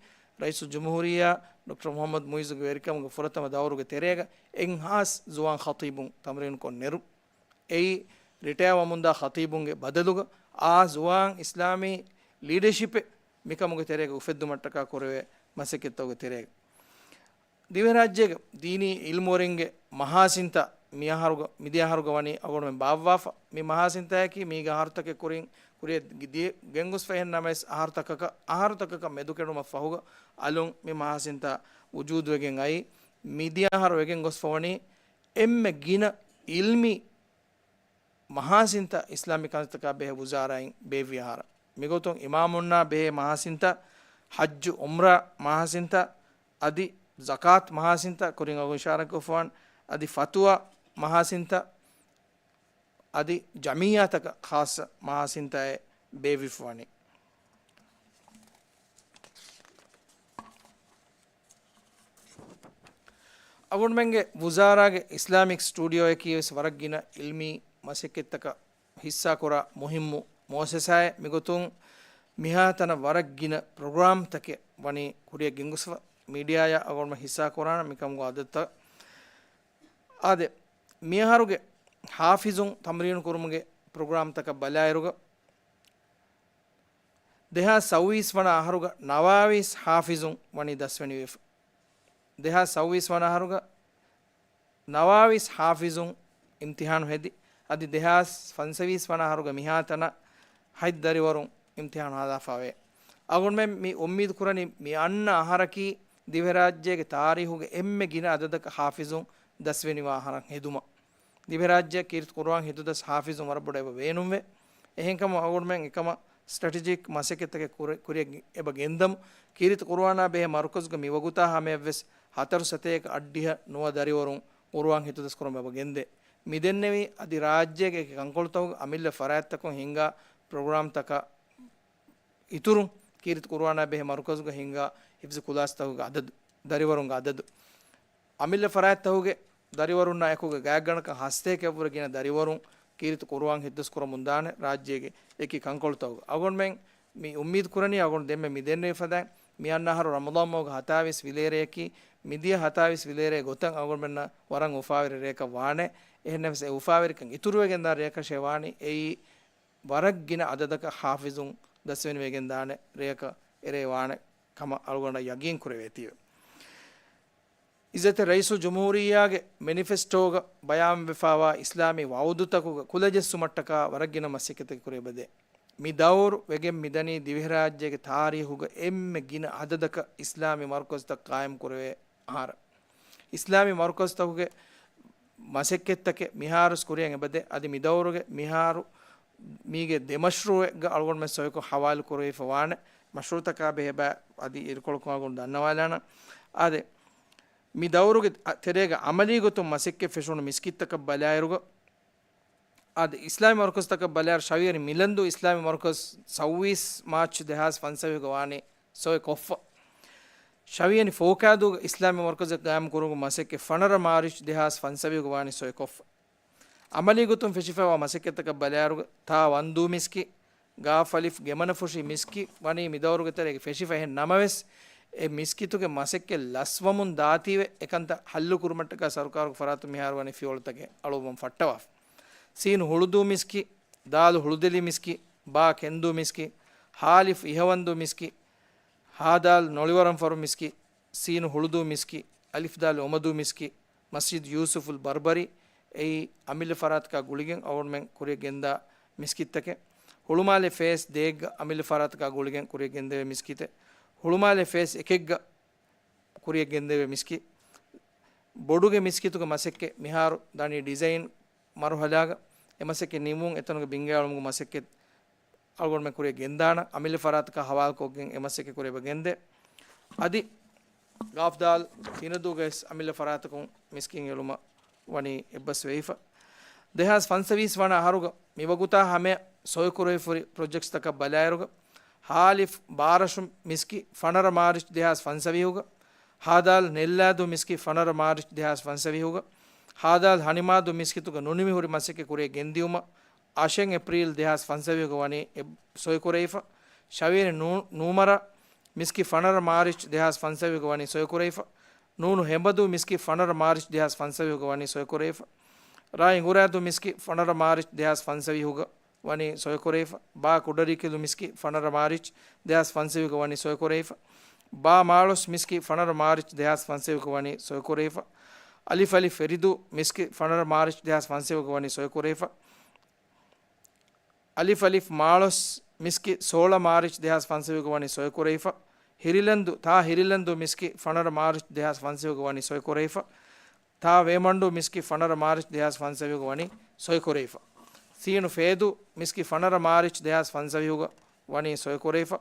ރައީސުލްޖުމްހޫރިއްޔާ ޑޮކްޓަރ މުޙައްމަދު މުޢިއްޒުގެ ވެރިކަމުގެ ފުރަތަމަ ދައުރުގެ ތެރޭގަ އެއްހާސް ޒުވާން ޚަތީބުން ތަމްރީނުކޮށް ނެރު. އެއީ ރިޓަޔާ ވަމުންދާ ޚަތީބުންގެ ބަދަލުގަ އާ ޒުވާން އިސްލާމީ ލީޑަޝިޕެއް މިކަމުގެ ތެރޭގަ އުފެއްދުމަށްޓަކާ ކުރެވޭ މަސައްކަތްތަކުގެ ތެރޭގަ. ދިވެހިރާއްޖޭގެ ދީނީ އިލްމުވެރިންގެ މަހާސިންތައް މިއަހަރުގަ، މިދިޔަ އަހަރުގަ ވަނީ އަޅުގަނޑުމެން ބާއްވާފަ. މި މަހާސިންތަކަކީ މީގެ އަހަރުތަކެއް ކުރިން ކުރިއަށް ދި-، ގެންގޮސްފަ އެހެން ނަމަވެސް އަހަރުތަކަކަށް، އަހަރުތަކަކަށް މެދުކެޑުމަށް ފަހުގަ އަލުން މި މަހާސިންތައް ވުޖޫދުވެގެން އައީ. މިދިޔަ އަހަރު ވެގެން ގޮސްފަ ވަނީ އެންމެ ގިނަ އިލްމީ މަހާސިންތައް އިސްލާމީ ކަންތައްތަކާ ބެހޭ ވުޒާރާއިން ބޭއްވި އަހަރަށް. މިގޮތުން އިމާމުންނާ ބެހޭ މަހާސިންތައް، ޙައްޖު ޢުމްރާ މަހާސިންތައް، އަދި ޒަކާތް މަހާސިންތައް ކުރިން އަގު އިޝާރާތްކޮށްފަވާނެ، އަދި ފަތުވާ މަހާސިންތައް، އަދި ޖަމިއްޔާތަކަށް ޚާއްޞަ މަހާސިންތައެއް ބޭއްވިފަވަނީ. އަޅުގަނޑުމެންގެ ވުޒާރާގެ އިސްލާމިކް ސްޓޫޑިއޯއަކީ ވެސް ވަރަށް ގިނަ އިލްމީ މަސައްކަތްތަކަށް ހިއްސާކުރާ މުހިއްމު މުއައްސަސާއެއް. މިގޮތުން މިހާތަނަށް ވަރަށް ގިނަ ޕްރޮގްރާމްތަކެއް ވަނީ ކުރިއަށް ގެންގޮސްފަ. މީޑިއާއަށް އަޅުގަނޑުމެން ހިއްސާކުރާނަ މިކަމުގެ އަދަދުތައް. އާދެ، މިއަހަރުގެ ޙާފިޒުން ތަމްރީނު ކުރުމުގެ ޕްރޮގްރާމްތަކަށް ބަލާއިރުގަ، ދެހާސް ސައުވީސް ވަނަ އަހަރުގަ ނަވާވީސް ޙާފިޒުން ވަނީ ދަސްވެނިވެފަ. ދެހާސް ސައުވީސް ވަނަ އަހަރުގަ ނަވާވީސް ޙާފިޒުން އިމްތިޙާނު ހެދި، އަދި ދެހާސް ފަންސަވީސް ވަނަ އަހަރުގެ މިހާތަނަށް ހަތް ދަރިވަރުން އިމްތިޙާނު ހަދާފަވޭ. އަޅުގަނޑުމެން މި އުއްމީދު ކުރަނީ މި އަންނަ އަހަރަކީ ދިވެހިރާއްޖޭގެ ތާރީހުގެ އެންމެ ގިނަ އަދަދަކަށް ޙާފިޒުން ދަސްވެނިވާ އަހަރަށް ހެދުމަށް. ދިވެހިރާއްޖެއަށް ކީރިތި ޤުރުއާން ހިތުދަސް ޙާފިޒުން ވަރަށް ބޮޑަށް އެބަ ބޭނުންވޭ. އެހެންކަމުން އަޅުގަނޑުމެން އެކަމަށް ސްޓްރެޓެޖިކް މަސައްކަތްތަކެއް ކުރި-، ކުރިއަށް އެބަ ގެންދަމު. ކީރިތި ޤުރުއާނާ ބެހޭ މަރުކަޒުގަ މިވަގުތާ ހަމަޔަށްވެސް ހަތަރު ސަތޭކަ އަށްޑިހަ ނުވަ ދަރިވަރުން ޤުރުއާން ހިތުދަސްކުރަމުން އެބަ ގެންދޭ. މިދެންނެވި އަދި ރާއްޖޭގެ އެކި ކަންކޮޅުތަކުގެ އަމިއްލަ ފަރާތްތަކުން ހިންގާ ޕްރޮގްރާމްތަކަށް އިތުރުން ކީރިތި ޤުރުއާނާ ބެހޭ މަރުކަޒުގަ ހިންގާ ޙިފްޒު ކުލާސްތަކުގެ އަދަދު، ދަރިވަރުންގެ އަދަދު، އަމިއްލަ ފަރާތްތަކުގެ ދަރިވަރުންނާ އެކުގެ ގާތްގަނޑަކަށް ހަސަތޭކައަށްވުރެ ގިނަ ދަރިވަރުން ކީރިތި ޤުރުއާން ހިތުދަސްކުރަމުންދާނެ ރާއްޖޭގެ އެކި ކަންކޮޅުތަކުގަ. އަޅުގަނޑުމެން މި އުއްމީދު ކުރަނީ އަޅުގަނޑު ދެންމެ މި ދެންނެވި ފަދައިން މި އަންނަ އަހަރު ރަމަޟާން މަހުގެ ހަތާވީސް ވިލޭރެޔަކީ މިދިޔަ ހަތާވީސް ވިލޭރޭ ގޮތަށް އަޅުގަނޑުމެންނަށް ވަރަށް އުފާވެރި ރެއަކަށް ވާނެ. އެހެންނަމަވެސް އެ އުފާވެރިކަން އިތުރުވެގެންދާ ރެއަކަށޭ ވާނީ. އެއީ ވަރަށް ގިނަ އަދަދަކަށް ޙާފިޒުން ދަސްވެނިވެގެންދާނެ ރެއަކަށް އެރޭ ވާނެ ކަމަށް އަޅުގަނޑަށް ޔަގީން ކުރެވޭތީވެ. އިއްޒަތްތެރި ރައީސުލްޖުމްހޫރިއްޔާގެ މެނިފެސްޓޯގަ ބަޔާންވެފައިވާ އިސްލާމީ ވަޢުދުތަކުގަ ކުލަޖެއްސުމަށްޓަކާ ވަރަށް ގިނަ މަސައްކަތެއް ކުރިއަށް އެބަދޭ. މި ދައުރު ވެގެން މިދަނީ ދިވެހިރާއްޖޭގެ ތާރީހުގަ އެންމެ ގިނަ އަދަދަކަށް އިސްލާމީ މަރުކަޒުތައް ޤާއިމް ކުރެވޭ އަހަރަށް. އިސްލާމީ މަރުކަޒުތަކުގެ މަސައްކަތްތަކެއް މިހާރުސް ކުރިއަށް އެބަދޭ. އަދި މި ދައުރުގެ މިހާރު މީގެ ދެ މަޝްރޫއެއްގަ އަޅުގަނޑުމެން ސޮއިކޮށް ހަވާލު ކުރެވިފަ ވާނެ. މަޝްރޫއުތަކާ ބެހޭ ބައި އަދި އިރުކޮޅަކުން އަޅުގަނޑު ދަންނަވާލާނަން. އާދެ، މި ދައުރުގެ ތެރޭގަ އަމަލީ ގޮތުން މަސައްކަތް ފެށުނު މިސްކިތްތަކަށް ބަލާއިރުގަ، އާދެ، އިސްލާމީ މަރުކަޒުތަކަށް ބަލާއިރު ޝަވިޔަނި މިލަންދޫ އިސްލާމީ މަރުކަޒު ސައްބީސް މާޗް ދެހާސް ފަންސަވީހުގަ ވާނީ ސޮއިކޮށްފަ. ޝަވިޔަނި ފޯކާދޫގަ އިސްލާމީ މަރުކަޒަށް ގާއިމް ކުރުމުގެ މަސައްކަތް ފަނަރަ މާރިޗް ދެހާސް ފަންސަވީހުގަ ވާނީ ސޮއިކޮށްފަ. އަމަލީ ގޮތުން ފެށިފައިވާ މަސައްކަތްތަކަށް ބަލާއިރުގަ ތާ ވަންދޫ މިސްކި، ގާފް އަލިފް ގެމަނަފުށި މިސްކި ވަނީ މި ދައުރުގެ ތެރޭގަ ފެށިފަ. އެހެން ނަމަވެސް، އެ މިސްކިތުގެ މަސައްކަތް ލަސްވަމުން ދާތީވެ، އެކަންތައް ހައްލު ކުރުމަށްޓަކާ ސަރުކާރުގެ ފަރާތުން މިހާރު ވަނީ ފިޔަވަޅުތަކެއް އަޅުވަމުން ފައްޓަވާފަ. ސީނު ހުޅުދޫ މިސްކި، ދާލު ހުޅުދެލި މިސްކި، ބާ ކެންދޫ މިސްކި، ހާ އަލިފް އިހަވަންދޫ މިސްކި، ހާ ދާލް ނޮޅިވަރަންފަރު މިސްކި، ސީނު ހުޅުދޫ މިސްކި، އަލިފް ދާލް އޮމަދޫ މިސްކި، މަސްޖިދު ޔޫސުފުލް ބަރްބަރީ، އެއީ އަމިއްލަ ފަރާތަކާ ގުޅިގެން އަޅުގަނޑުމެން ކުރިއަށް ގެންދާ މިސްކިތްތަކެއް. ހުޅުމާލެ ފޭސް ދޭއްގަ އަމިއްލަ ފަރާތަކާ ގުޅިގެން ކުރިއަށް ގެންދެވޭ މިސްކިތެއް. ހުޅުމާލެ ފޭސް އެކެއްގަ ކުރިއަށް ގެންދެވޭ މިސްކިތް. ބޮޑުގެ މިސްކިތުގެ މަސައްކަތް މިހާރު ދަނީ ޑިޒައިން މަރުހަލާގަ. އެ މަސައްކަތް ނިމުން އެތަނުގެ ބިންގައިއުޅުމުގެ މަސައްކަތް އަޅުގަނޑުމެން ކުރިއަށް ގެންދާނަން. އަމިއްލަ ފަރާތަކާ ހަވާލުކޮށްގެން އެ މަސައްކަތް ކުރިއަށް ގެންދޭ. އަދި ގާފް ދާލް ތިނަދޫގައި ވެސް އަމިއްލަ ފަރާތަކުން މިސްކިތް އެޅުމަށް ވަނީ އެއްބަސްވެފަ. ދެހާސް ފަންސަވީސް ވަނަ އަހަރުގަ މިވަގުތާ ހަމަޔަށް ސޮއިކުރެވިފަ ހުރި ޕްރޮޖެކްޓްސްތަކަށް ބަލާއިރުގަ، ހާ އަލިފް ބާރަށު މިސްކިތް ފަނަރަ މާރިޗް ދެހާސް ފަންސަވީހުގަ، ހާ ދާލް ނެއްލާދޫ މިސްކިތް ފަނަރަ މާރިޗް ދެހާސް ފަންސަވީހުގަ، ހާ ދާލް ހަނިމާދޫ މިސްކިތުގަ ނުނިމި ހުރި މަސައްކަތް ކުރިއަށް ގެންދިއުމަށް އަށެއް އޭޕްރީލް ދެހާސް ފަންސަވީހުގަ ވަނީ އެ ސޮއިކުރެވިފަ. ޝަވިޔަނި ނޫ-، ނޫމަރަ މިސްކިތް ފަނަރަ މާރިޗް ދެހާސް ފަންސަވީހުގަ ވަނީ ސޮއިކުރެވިފަ. ނޫނު ހެނބަދޫ މިސްކިތް ފަނަރަ މާރިޗް ދެހާސް ފަންސަވީހުގަ ވަނީ ސޮއިކުރެވިފަ. ރ އިނގުރާދޫ މިސްކިތް ފަނަރަ މާރިޗް ދެހާސް ފަންސަވީހުގަ ވަނީ ސޮއިކުރެވިފަ. ބ ކުޑަރީކިލު މިސްކިތް ފަނަރަ މާރިޗް ދެހާސް ފަންސަވީހުގަ ވަނީ ސޮއިކުރެވިފަ. ބ މާޅޮސް މިސްކިތް ފަނަރަ މާރިޗް ދެހާސް ފަންސަވީހުގަ ވަނީ ސޮއިކުރެވިފަ. އަލިފް އަލިފް ފެރިދޫ މިސްކިތް ފަނަރަ މާރިޗް ދެހާސް ފަންސަވީހުގަ ވަނީ ސޮއިކުރެވިފަ. އަލިފް އަލިފް މާޅޮސް މިސްކިތް ސޯޅަ މާރިޗް ދެހާސް ފަންސަވީހުގަ ވަނީ ސޮއިކުރެވިފަ. ހިރިލަންދޫ، ތާ ހިރިލަންދޫ މިސްކިތް ފަނަރަ މާރިޗް ދެހާސް ފަންސަވީހުގަ ވަނީ ސޮއިކުރެވިފަ. ތާ ވޭމަންޑޫ މިސްކިތް ފަނަރަ މާރިޗް ދެހާސް ފަންސަވީހުގަ ވަނީ ސޮއިކުރެވިފަ. ސީނު ފޭދޫ މިސްކިތް ފަނަރަ މާރިޗް ދެހާސް ފަންސަވީހުގަ ވަނީ ސޮއިކުރެވިފަ.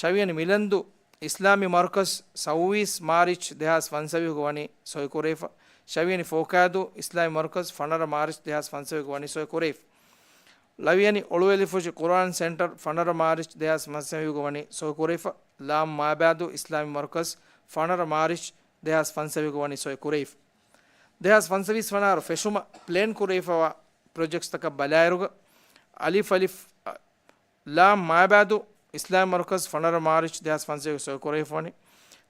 ޝަވިޔަނި މިލަންދޫ އިސްލާމީ މަރުކަޒް ސައްބީސް މާރިޗް ދެހާސް ފަންސަވީހުގަ ވަނީ ސޮއިކުރެވިފަ. ޝަވިޔަނި ފޯކާދޫ އިސްލާމީ މަރުކަޒް ފަނަރަ މާރިޗް ދެހާސް ފަންސަވީހުގަ ވަނީ ސޮއިކުރެވިފަ. ޅަވިޔަނި އޮޅުވެލިފުށި ޤުރުއާން ސެންޓަރ ފަނަރަ މާރިޗް ދެހާސް ފަންސަވީހުގަ ވަނީ ސޮއިކުރެވިފަ. ލާމް މާބާދޫ އިސްލާމީ މަރުކަޒް ފަނަރަ މާރިޗް ދެހާސް ފަންސަވީހުގަ ވަނީ ސޮއިކުރެވިފަ. ދެހާސް ފަންސަވީސް ވަނަ އަހަރު ފެށުމަށް ޕްލޭން ކުރެވިފައިވާ ޕްރޮޖެކްޓްސްތަކަށް ބަލާއިރުގަ، އަލިފް އަލިފް، އަ، ލާމް މާބާދޫ އިސްލާމީ މަރުކަޒް ފަނަރަ މާރިޗް ދެހާސް ފަންސަވީހުގަ ސޮއިކުރެވިފަވަނީ.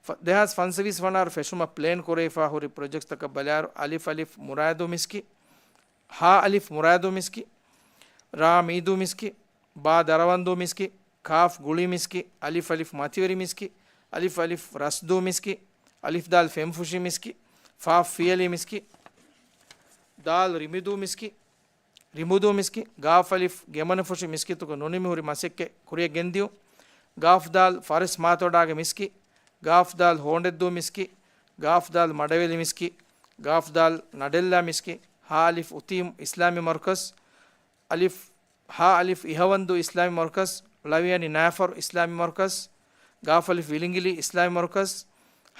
ފަ-، ދެހާސް ފަންސަވީސް ވަނަ އަހަރު ފެށުމަށް ޕްލޭން ކުރެވިފަ ހުރި ޕްރޮޖެކްޓްސްތަކަށް ބަލާއިރު، އަލިފް އަލިފް މުރާދޫ މިސްކި، ހާ އަލިފް މުރާދޫ މިސްކި، ރާ މީދޫ މިސްކި، ބާ ދަރަވަންދޫ މިސްކި، ކާފް ގުޅި މިސްކި، އަލިފް އަލިފް މަތިވެރި މިސްކި، އަލިފް އަލިފް ރަސްދޫ މިސްކި، އަލިފް ދާލް ފެންފުށި މިސްކި، ފާ ފިޔަލި މިސްކި، ދާލް ރިމިދޫ މިސްކި، ރިމުދޫ މިސްކި، ގާފް އަލިފް ގެމަނަފުށި މިސްކިތުގަ ނުނިމިހުރި މަސައްކަތް ކުރިއަށް ގެންދިއުން، ގާފް ދާލް ފާރިސް މާތޮޑާގެ މިސްކި، ގާފް ދާލް ހޯނޑެއްދޫ މިސްކި، ގާފް ދާލް މަޑަވެލި މިސްކި، ގާފް ދާލް ނަޑެއްލާ މިސްކި، ހާ އަލިފް އުތީމް އިސްލާމީ މަރުކަޒް، އަލިފް، ހާ އަލިފް އިހަވަންދޫ އިސްލާމީ މަރުކަޒް، ޅަވިޔަނި ނާފަރު އިސްލާމީ މަރުކަޒް، ގާފް އަލިފް ވިލިނގިލި އިސްލާމީ މަރުކަޒް،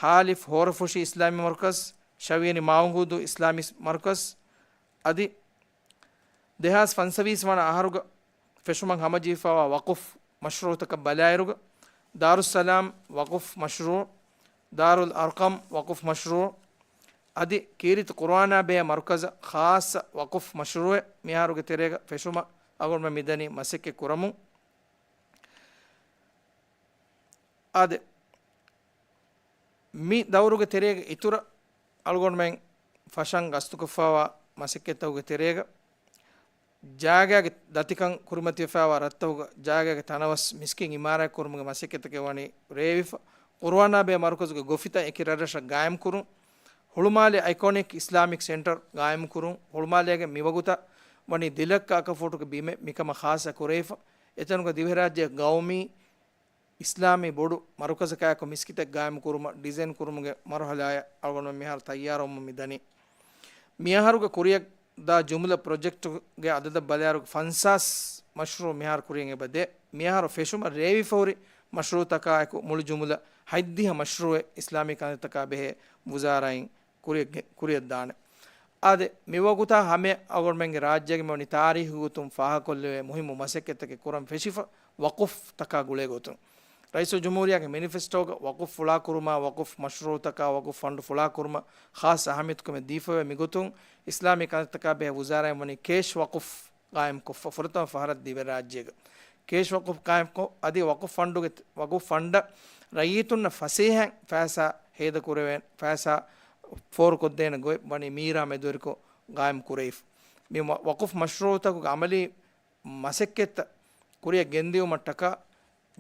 ހާ އަލިފް ހޯރަފުށި އިސްލާމީ މަރުކަޒް، ޝަވިޔަނި މާއުނގޫދޫ އިސްލާމީ މަރުކަޒް. އަދި ދެހާސް ފަންސަވީސް ވަނަ އަހަރުގަ ފެށުމަށް ހަމަޖެހިފައިވާ ވަޤުފް މަޝްރޫޢުތަކަށް ބަލާއިރުގަ، ދާރުއްސަލާމް ވަޤުފް މަޝްރޫޢު، ދާރުލް އަރްޤަމް ވަޤުފް މަޝްރޫޢު، އަދި ކީރިތި ޤުރުއާނާ ބެހޭ މަރުކަޒަށް ޚާއްޞަ ވަޤުފް މަޝްރޫޢެއް މިހާރުގެ ތެރޭގަ ފެށުމަށް އަޅުގަނޑުމެން މިދަނީ މަސައްކަތް ކުރަމުން. އާދެ، މި ދައުރުގެ ތެރޭގަ އިތުރަށް އަޅުގަނޑުމެން ފަށަން ގަސްތުކޮށްފައިވާ މަސައްކަތްތަކުގެ ތެރޭގަ، ޖާގާގެ ދަތިކަން ކުރިމަތިވެފައިވާ ރަށްތަކުގަ ޖާގާގެ ތަނަވަސް މިސްކިތް އިމާރާތް ކުރުމުގެ މަސައްކަތްތަކެއް ވަނީ ރޭވިފަ. ޤުރުއާނާ ބެހޭ މަރުކަޒުގެ ގޮފިތައް އެކި ރަށްރަށަށް ގާއިމްކުރުން، ހުޅުމާލެ އައިކޮނިކް އިސްލާމިކް ސެންޓަރ ގާއިމްކުރުން، ހުޅުމާލޭގެ މިވަގުތަށް ވަނީ ދެލައްކަ އަކަފޫޓުގެ ބިމެއް މިކަމަށް ޚާއްޞަ ކުރެވިފަ. އެތަނުގަ ދިވެހިރާއްޖެ ގައުމީ އިސްލާމީ ބޮޑު މަރުކަޒަކާއެކު މިސްކިތެއް ގާއިމް ކުރުމަށް ޑިޒައިން ކުރުމުގެ މަރުހަލާއަށް އަޅުގަނޑުމެން މިހާރު ތައްޔާރުވަމުން މިދަނީ. މިއަހަރުގެ ކުރިއަށް ދާ ޖުމުލަ ޕްރޮޖެކްޓުގެ އަދަދަށް ބަލާއިރު ފަންސާސް މަޝްރޫޢު މިހާރު ކުރިއަށް އެބަ ދޭ. މިއަހަރު ފެށުމަށް ރޭވިފަހުރި މަޝްރޫޢުތަކާއެކު މުޅި ޖުމުލަ ހަތްދިހަ މަޝްރޫޢެއް އިސްލާމީ ކަންތައްތަކާ ބެހޭ ވުޒާރާއިން ކުރިއަށް ގެ-، ކުރިއަށްދާނެ. އާދެ، މިވަގުތާ ހަމަ އަޅުގަނޑުމެންގެ ރާއްޖޭގެ މިވަނީ ތާރީހުގެ ގޮތުން ފާހަގަކޮށްލެވޭ މުހިއްމު މަސައްކަތްތަކެއް ކުރަން ފެށިފަ ވަޤުފްތަކާ ގުޅޭ ގޮތުން. ރައީސުލްޖުމްހޫރިއްޔާގެ މެނިފެސްޓޯގަ ވަޤުފް ފުޅާކުރުމާ، ވަޤުފް މަޝްރޫޢުތަކާ، ވަޤުފް ފަންޑު ފުޅާކުރުމަށް ޚާއްޞަ އަހައްމިޔަތުކަމެއް ދީފަވޭ. މިގޮތުން އިސްލާމީ ކަންތައްތަކާ ބެހޭ ވުޒާރާއިން ވަނީ ކޭޝް ވަޤުފް ޤާއިމްކޮށްފަ، ފުރަތަމަ ފަހަރަށް ދިވެ ރާއްޖޭގަ ކޭޝް ވަޤުފް ޤާއިމްކޮށް، އަދި ވަޤުފް ފަންޑުގެ، ވަޤުފް ފަންޑަށް ރައްޔިތުންނަށް ފަސޭހައިން ފައިސާ ހޭދަކުރެވޭނެ، ފައިސާ ފޯރުކޮށްދޭނެ ގޮތް ވަނީ މީރާ މެދުވެރިކޮށް ޤާއިމް ކުރެވިފަ. މި ވަ-، ވަޤުފް މަޝްރޫޢުތަކުގެ ޢަމަލީ މަސައްކަތްތައް ކުރިއަށް ގެންދިއުމަށްޓަކާ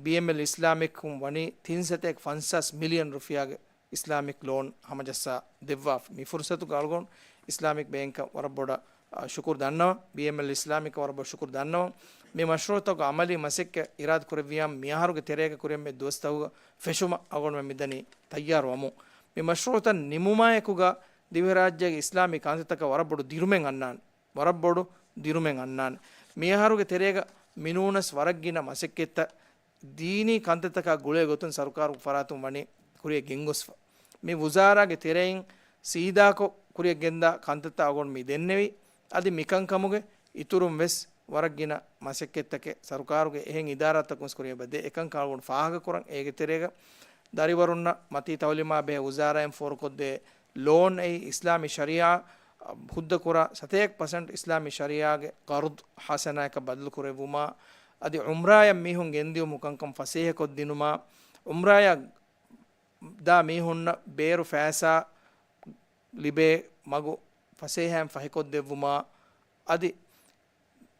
ބީއެމްއެލް އިސްލާމިކުން ވަނީ ތިން ސަތޭކަ ފަންސާސް މިލިއަން ރުފިޔާގެ އިސްލާމިކް ލޯން ހަމަޖައްސާ ދެއްވާފަ. މި ފުރުޞަތުގަ އަޅުގަނޑު އިސްލާމިކް ބޭންކަށް ވަރަށް ބޮޑަށް، އާ، ޝުކުރު ދަންނަވަން. ބީއެމްއެލް އިސްލާމިކަށް ވަރަށް ބޮޑަށް ޝުކުރު ދަންނަވަން. މި މަޝްރޫޢުތަކުގެ ޢަމަލީ މަސައްކަތް އިރާދަ ކުރެއްވިޔާ މިއަހަރުގެ ތެރޭގަ ކުރިއަށް މި ދުވަސްތަކުގަ ފެށުމަށް އަޅުގަނޑުމެން މިދަނީ ތައްޔާރު ވަމުން. މި މަޝްރޫޢުތައް ނިމުމާއެކުގަ ދިވެހިރާއްޖޭގެ އިސްލާމީ ކަންތައްތަކަށް ވަރަށް ބޮޑު ދިރުމެއް އަންނާނެ. ވަރަށް ބޮޑު ދިރުމެއް އަންނާނެ. މިއަހަރުގެ ތެރޭގަ މިނޫނަސް ވަރަށް ގިނަ މަސައްކަތްތައް ދީނީ ކަންތައްތަކާ ގުޅޭ ގޮތުން ސަރުކާރުގެ ފަރާތުން ވަނީ ކުރިއަށް ގެންގޮސްފަ. މި ވުޒާރާގެ ތެރެއިން ސީދާކޮށް ކުރިއަށް ގެންދާ ކަންތައްތައް އަޅުގަނޑު މި ދެންނެވީ. އަދި މިކަންކަމުގެ އިތުރުން ވެސް ވަރަށް ގިނަ މަސައްކަތްތަކެއް ސަރުކާރުގެ އެހެން އިދާރާތަކުން ވެސް ކުރިއަށް އެބަ ދޭ. އެކަންކަން އަޅުގަނޑު ފާހަގަކުރަން. އޭގެ ތެރޭގަ ދަރިވަރުންނަށް މަތީ ތައުލީމާ ބެހޭ ވުޒާރާއިން ފޯރުކޮށްދޭ ލޯން އެއީ އިސްލާމީ ޝަރީޢާ ހުއްދަކުރާ ސަތޭކަ ޕަސެންޓް އިސްލާމީ ޝަރީޢާގެ ޤަރުޟް ޙަސަނާއަކަށް ބަދަލު ކުރެއްވުމާ، އަދި ޢުމްރާއަށް މީހުން ގެންދިއުމު ކަންކަން ފަސޭހަކޮށްދިނުމާ، ޢުމްރާއަށް ދާ މީހުންނަށް ބޭރު ފައިސާ ލިބޭ މަގު ފަސޭހައިން ފަހިކޮށްދެއްވުމާ، އަދި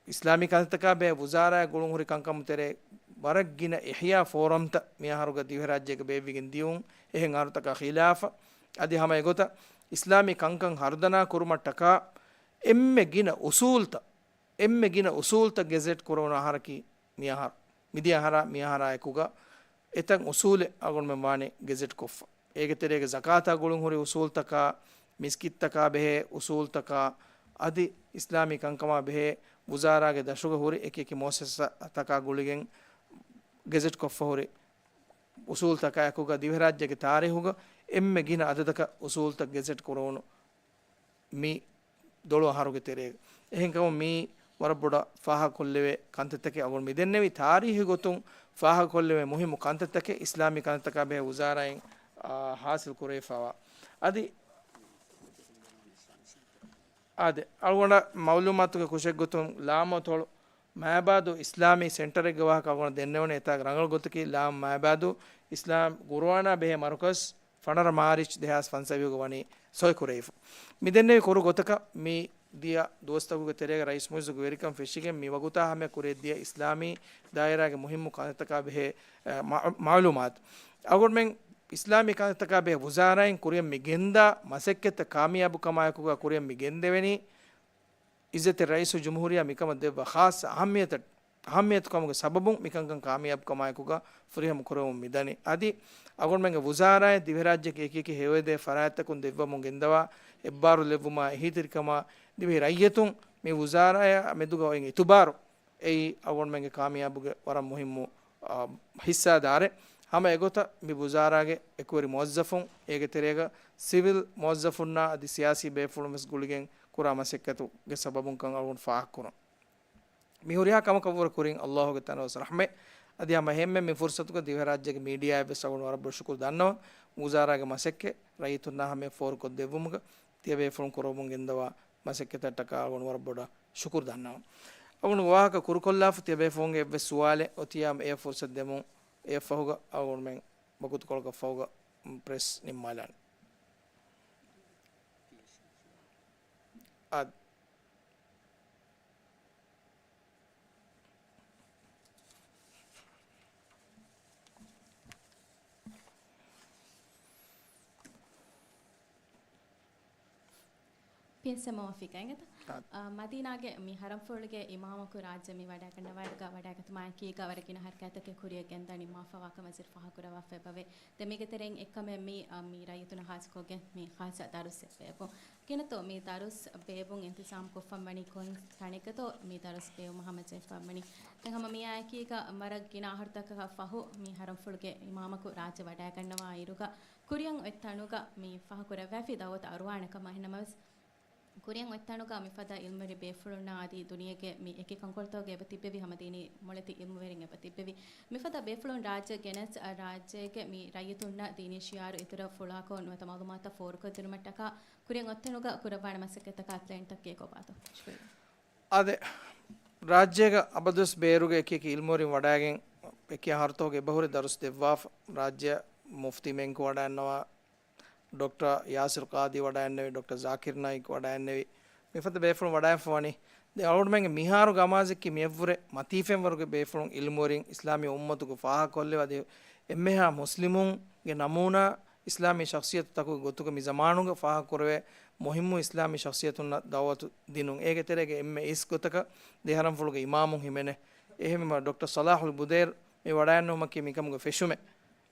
އިސްލާމީ ކަންތައްތަކާ ބެހޭ ވުޒާރާއަށް ގުޅުންހުރި ކަންކަމު ތެރޭ ވަރަށް ގިނަ އިޙްޔާ ފޯރަމްތައް މިއަހަރުގަ ދިވެހިރާއްޖޭގަ ބޭއްވިގެން ދިޔުން އެހެން އަހަރުތަކާ ޚިލާފަށް. އަދި ހަމަ އެގޮތަށް އިސްލާމީ ކަންކަން ހަރުދަނާ ކުރުމަށްޓަކާ އެންމެ ގިނަ އުސޫލްތައް، އެންމެ ގިނަ އުސޫލްތައް ގެޒެޓް ކުރެވުނު އަހަރަކީ މިއަހަރު. މިދިޔަ އަހަރާ މިއަހަރާ އެކުގަ އެތައް އުސޫލެއް އަޅުގަނޑުމެން ވާނީ ގެޒެޓް ކޮށްފަ. އޭގެ ތެރޭގަ ޒަކާތާ ގުޅުންހުރި އުސޫލްތަކާ، މިސްކިތްތަކާ ބެހޭ އުސޫލްތަކާ، އަދި އިސްލާމީ ކަންކަމާ ބެހޭ ވުޒާރާގެ ދަށުގަ ހުރި އެކި އެކި މުއައްސަސާތަކާ ގުޅިގެން ގެޒެޓް ކޮށްފަ ހުރި އުސޫލްތަކާ އެކުގަ ދިވެހިރާއްޖޭގެ ތާރީހުގަ އެންމެ ގިނަ އަދަދަކަށް އުސޫލްތައް ގެޒެޓް ކުރެވުނު މި ދޮޅު އަހަރުގެ ތެރޭގަ. އެހެންކަމުން މީ ވަރަށް ބޮޑަށް ފާހަގަކޮށްލެވޭ ކަންތައްތަކެއް އަޅުގަނޑު މި ދެންނެވީ. ތާރީހީ ގޮތުން ފާހަގަކޮށްލެވޭ މުހިއްމު ކަންތައްތަކެއް އިސްލާމީ ކަންތައްތަކާ ބެހޭ ވުޒާރާއިން، އާ، ހާސިލް ކުރެވިފައިވާ. އަދި، އާދެ، އަޅުގަނޑަށް މައުލޫމާތުގެ ކުށެއްގޮތުން ލާމަތޮޅު މާބާދޫ އިސްލާމީ ސެންޓަރެއްގެ ވާހަކަ އަޅުގަނޑަށް ދެންނެވުނީ. އެތާ ރަނގަޅު ގޮތަކީ ލާމް މާބާދޫ އިސްލާމް ގުރުއާނާ ބެހޭ މަރުކަޒް ފަނަރަ މާރިޗް ދެހާސް ފަންސަވީހުގަ ވަނީ ސޮއިކުރެވިފަ. މި ދެންނެވި ކުރު ގޮތަކަށް މި ދިޔަ ދުވަސްތަކުގެ ތެރޭގަ ރައީސް މުއިއްޒުގެ ވެރިކަން ފެށިގެން މި ވަގުތާ ހަމަޔަށް ކުރިއަށްދިޔަ އިސްލާމީ ދާއިރާގެ މުހިއްމު ކަންތައްތަކާ ބެހޭ، އަ، މަ-، މައުލޫމާތު. އަޅުގަނޑުމެން އިސްލާމީ ކަންތައްތަކާ ބެހޭ ވުޒާރާއިން ކުރިއަށް މި ގެންދާ މަސައްކަތްތައް ކާމިޔާބުކަމާއެކުގަ ކުރިއަށް މި ގެންދެވެނީ. އިއްޒަތްތެރި ރައީސުލްޖުމްހޫރިއްޔާ މިކަމަށް ދެއްވާ ޚާއްޞަ އަހައްމިޔަތަށް، އަހައްމިޔަތުކަމުގެ ސަބަބުން މިކަންކަން ކާމިޔާބުކަމާއެކުގަ ފުރިހަމަ ކުރެވުމަށް މިދަނީ. އަދި އަޅުގަނޑުމެންގެ ވުޒާރާއަށް ދިވެހިރާއްޖެއަކީ އެކިއެކި ހެޔޮއެދޭ ފަރާތްތަކުން ދެއްވަމުން ގެންދަވާ އެއްބާރުލެއްވުމާ އެހީތެރިކަމާ ދިވެހި ރައްޔިތުން މި ވުޒާރާއާ މެދުގަ އޮތް އިތުބާރު އެއީ އަޅުގަނޑުމެންގެ ކާމިޔާބުގެ ވަރަށް މުހިއްމު، އާ، ހިއްސާދާރެއް. ހަމަ އެގޮތަށް މި ވުޒާރާގެ އެކުވެރި މުވައްޒަފުން، އޭގެ ތެރޭގަ ސިވިލް މުވައްޒަފުންނާ އަދި ސިޔާސީ ބޭފުޅުން ވެސް ގުޅިގެން ކުރާ މަސައްކަތުގެ ސަބަބުންކަން އަޅުގަނޑު ފާހަގަކުރަން. މި ހުރިހާ ކަމަކަށްވުރެ ކުރިން އައްލާހުގެ ތަނަވަސް ރަޙްމަތް. އަދި ހަމަ އެހެންމެ މި ފުރުސަތުގަ ދިވެހިރާއްޖޭގެ މީޑިއާއަށްވެސް އަޅުގަނޑު ވަރަށް ބޮޑަށް ޝުކުރު ދަންނަވަން. ވުޒާރާގެ މަސައްކަތް ރައްޔިތުންނާ ހަމަޔަށް ފޯރުކޮށްދެއްވުމުގަ ތިޔަބޭފުޅުން ކުރަމުން ގެންދަވާ މަސައްކަތަށްޓަކާ އަޅުގަނޑު ވަރަށް ބޮޑަށް ޝުކުރު ދަންނަވަން. އަޅުގަނޑު ވާހަކަ ކުރުކޮށްލާފަ ތިޔަބޭފުޅުންގެ އެއްވެސް ސުވާލެއް އޮތިޔާމު އެއަށް ފުރުސަތު ދެމުން. އެއަށްފަހުގަ އަޅުގަނޑުމެން ވަގުތުކޮޅަކަށްފަހުގަ ޕްރެސް ނިންމާލާނެ. އާދެ. އެސްއެމްއޯ އޮފީސް ގަތްގަތަ؟ އާ، މަދީނާގެ މި ޙަރަމްފުޅުގެ އިމާމަކު ރާއްޖެ މި ވަޑައިގަންނަވާ އިރުގަ ވަޑައިގަތުމާއެކީގަ ވަރަށް ގިނަ ހަރަކާތްތަކެއް ކުރިއަށް ގެންދަނީ މާފަވާކަމަށް ވަޒީރު ފާހަގަކުރައްވާފައިވޭ. ދެން މީގެ ތެރެއިން އެއްކަމެއް މި، އަ، މި ރައްޔިތުންނާ ޚާއްޞަކޮށްގެން މި ޚާއްޞަ ދަރުސް ބޭއްވުން. ކިހިނެއްތޯ މި ދަރުސް ބޭއްވުން އިންތިޒާމް ކޮށްފަ ވަނީ ކޮން ތަނެއްގަތޯ މި ދަރުސް ބޭއްވުމަށް ހަމަޖެހިފަ ވަނީ؟ ދެން ހަމަ މިއާއެކީގަ ވަރަށް ގިނަ އަހަރުތަކަކަށް ފަހު މި ޙަރަމްފުޅުގެ އިމާމަކު ރާއްޖެ ވަޑައިގަންނަވާ އިރުގަ ކުރިއަށް އޮތް ތަނުގަ މި ފާހަގަކުރައްވައިފި ދަޢުވަތު އަރުވާނެ ކަމަށް. އެހެންނަމަވެސް، ކުރިއަށް އޮތް ތަނުގަ މިފަދަ ޢިލްމުވެރި ބޭފުޅުންނާ އަދި ދުނިޔޭގެ މި އެކި ކަންކޮޅުތަކުގެ އެބަ ތިއްބެވި ހަމަ ދީނީ މޮޅެތި ޢިލްމުވެރިން އެބަ ތިއްބެވި. މިފަދަ ބޭފުޅުން ރާއްޖެ ގެނެސް، އަ، ރާއްޖޭގެ މި ރައްޔިތުންނަށް ދީނީ ޝިޢާރު އިތުރަށް ފުޅާކޮށް ނުވަތަ މަޢުލޫމާތުތައް ފޯރުކޮށްދިނުމަށްޓަކާ ކުރިއަށް އޮތް ތަނުގަ ކުރައްވާނެ މަސައްކަތްތަކާ ޕްލޭންތައް ކީކޯ ބާތޯ؟ ޝުކުރިއްޔާ. އާދެ، ރާއްޖޭގަ އަބަދުވެސް ބޭރުގެ އެކި އެކި ޢިލްމުވެރިން ވަޑައިގެން އެކި އަހަރުތަކުގެ އެބަހުރި ދަރުސް ދެއްވާފަ. ރާއްޖެ މުފްތީ މެންކު ވަޑައިންނަވާ، ޑޮކްޓަރ ޔާސިރު ޤާޟީ ވަޑައިންނެވި، ޑޮކްޓަރ ޒާކިރު ނާއިކް ވަޑައިންނެވި، މިފަދަ ބޭފުޅުން ވަޑައިފަ ވަނީ. ދެން އަޅުގަނޑުމެންގެ މިހާރު ގަމާޒެއްކީ މިއަށްވުރެ މަތީ ފެންވަރުގެ ބޭފުޅުން ޢިލްމުވެރިން އިސްލާމީ އުއްމަތުގެ ފާހަގަކޮށްލެވި އަދި އެންމެހާ މުސްލިމުންގެ ނަމޫނާ އިސްލާމީ ޝަޚްޞިއްޔަތުތަކުގެ ގޮތުގަ މި ޒަމާނުގަ ފާހަގަކުރެވޭ މުހިއްމު އިސްލާމީ ޝަޚްޞިއްޔަތުންނަށް ދަޢުވަތު ދިނުން. އޭގެ ތެރޭގަ އެންމެ އިސް ގޮތަކަށް ދެ ޙަރަމްފުޅުގެ އިމާމުން ހިމެނޭ. އެހެންވީމަ ޑޮކްޓަރ ޞަލާޙުލް ބުދޭރު މި ވަޑައިންނެވުމަކީ މިކަމުގެ ފެށުމެއް.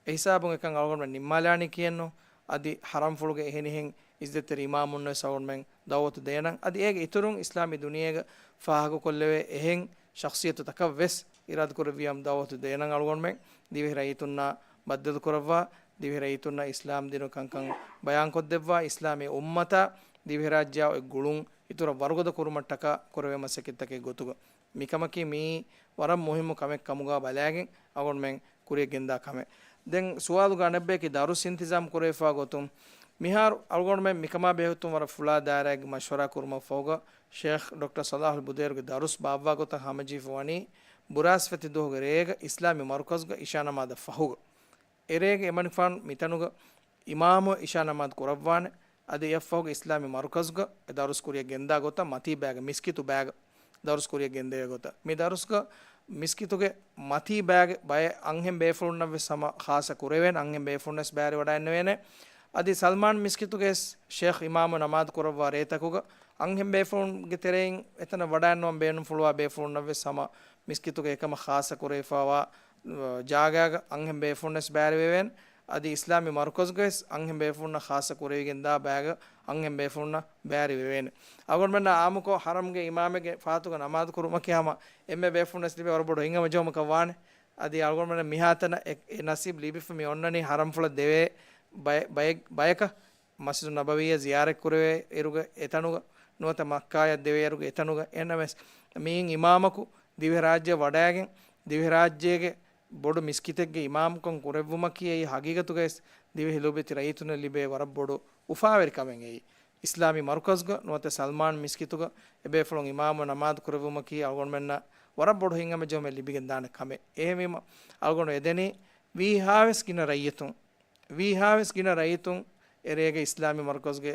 އެހިސާބުން އެކަން އަޅުގަނޑުމެން ނިންމާލާނީ ކިއެއްނު؟ އަދި ޙަރަމްފުޅުގެ އެހެނިހެން އިއްޒަތްތެރި އިމާމުންނަށް ވެސް އަޅުގަނޑުމެން ދަޢުވަތު ދޭނަން. އަދި އޭގެ އިތުރުން އިސްލާމީ ދުނިޔޭގަ ފާހަގަކޮށްލެވޭ އެހެން ޝަޚްޞިއްޔަތުތަކަށް ވެސް އިރާދަކުރެއްވިޔާމު ދަޢުވަތު ދޭނަން އަޅުގަނޑުމެން ދިވެހި ރައްޔިތުންނާ ބައްދަލުކުރައްވާ، ދިވެހި ރައްޔިތުންނަށް އިސްލާމް ދީނުގެ ކަންކަން ބަޔާންކޮށްދެއްވާ، އިސްލާމީ އުއްމަތާ ދިވެހިރާއްޖެއާ އޮތް ގުޅުން އިތުރަށް ވަރުގަދަ ކުރުމަށްޓަކާ ކުރެވޭ މަސައްކަތްތަކެއް ގޮތުގަ. މިކަމަކީ މިއީ ވަރަށް މުހިއްމު ކަމެއް ކަމުގަ ބަލާގެން އަޅުގަނޑުމެން ކުރިއަށް ގެންދާ ކަމެއް. ދެން ސުވާލުގަ އަނެއްބަޔަކީ ދަރުސް އިންތިޒާމް ކުރެވިފާ ގޮތުން މިހާރު އަޅުގަނޑުމެން މިކަމާ ބެހޭގޮތުން ވަރަށް ފުޅާ ދާއިރާއެއްގެ މަޝްވަރާ ކުރުމަށް ފަހުގަ ޝޭޚް ޑޮކްޓަރ ޞަލާޙުލް ބުދޭރުގެ ދަރުސް ބާއްވާ ގޮތަށް ހަމަޖެހިފަ ވަނީ ބުރާސްފަތި ދުވަހުގެ ރޭގަ އިސްލާމީ މަރުކަޒުގަ އިޝާ ނަމާދަށް ފަހުގަ. އެރޭގަ އެމަނިކުފާނު މިތަނުގަ އިމާމު އިޝާ ނަމާދު ކުރައްވާނެ. އަދި އެއަށްފަހުގަ އިސްލާމީ މަރުކަޒުގަ އެ ދަރުސް ކުރިއަށް ގެންދާ ގޮތަށް މަތީ ބައިގަ މިސްކިތު ބައިގަ ދަރުސް ކުރިއަށް ގެންދެވޭ ގޮތަށް. މި ދަރުސްގަ މިސްކިތުގެ މަތީ ބައިގެ ބައެއް އަންހެން ބޭފުޅުންނަށް ވެސް ހަމަ ޚާއްޞަ ކުރެވޭނެ، އަންހެން ބޭފުޅުން ވެސް ބައިވެރިވަޑައިންނެވޭނެ. އަދި ސަލްމާން މިސްކިތުގައި ވެސް ޝޭޚް އިމާމު ނަމާދު ކުރައްވާ ރޭތަކުގަ އަންހެން ބޭފުޅުންގެ ތެރެއިން އެތަނަށް ވަޑައިންނަވަން ބޭނުންފުޅުވާ ބޭފުޅުންނަށް ވެސް ހަމަ މިސްކިތުގައި އެކަމަށް ޚާއްޞަ ކުރެވިފައިވާ، އަ، ޖާގާގަ އަންހެން ބޭފުޅުން ވެސް ބައިވެރިވެވޭނެ. އަދި އިސްލާމީ މަރުކަޒުގައި ވެސް އަންހެން ބޭފުޅުންނަށް ޚާއްޞަ ކުރެވިގެންދާ ބައިގަ އަންހެން ބޭފުޅުންނަށް ބައިވެރިވެވޭނެ. އަޅުގަނޑުމެންނަށް އާއްމުކޮށް ޙަރަމްގެ އިމާމެއްގެ ފަހަތުގަ ނަމާދު ކުރުމަކީ ހަމަ އެންމެ ބޭފުޅުން ވެސް ލިބޭ ވަރަށް ބޮޑު ހިތްހަމަޖެހުމަކަށް ވާނެ. އަދި އަޅުގަނޑުމެންނަށް މިހާތަނަށް އެ، އެ ނަސީބު ލިބިފަ މި އޮންނަނީ ޙަރަމްފުޅަށް ދެވޭ ބައެއް، ބައެއް، ބަޔަކަށް. މަސްޖިދު ނަބަވީއަށް ޒިޔާރަތް ކުރެވޭ އިރުގަ އެތަނުގަ، ނުވަތަ މައްކާޔަށް ދެވޭ އިރުގަ އެތަނުގަ. އެހެންނަމަވެސް މިއިން އިމާމަކު ދިވެހިރާއްޖެއަށް ވަޑައިގެން ދިވެހިރާއްޖޭގެ ބޮޑު މިސްކިތެއްގެ އިމާމުކަން ކުރެއްވުމަކީ އެއީ ހަގީގަތުގައި ވެސް ދިވެހި ލޯބިވެތި ރައްޔިތުންނަށް ލިބޭ ވަރަށް ބޮޑު އުފާވެރި ކަމެއް. އެއީ އިސްލާމީ މަރުކަޒުގަ ނުވަތަ ސަލްމާން މިސްކިތުގަ އެބޭފުޅުން އިމާމު ނަމާދު ކުރެއްވުމަކީ އަޅުގަނޑުމެންނަށް ވަރަށް ބޮޑު ހިތްހަމަޖެހުމެއް ލިބިގެންދާނެ ކަމެއް. އެހެންވީމަ އަޅުގަނޑު އެދެނީ ވީހާވެސް ގިނަ ރައްޔިތުން ވީހާވެސް ގިނަ ރައްޔިތުން އެރޭގެ އިސްލާމީ މަރުކަޒުގެ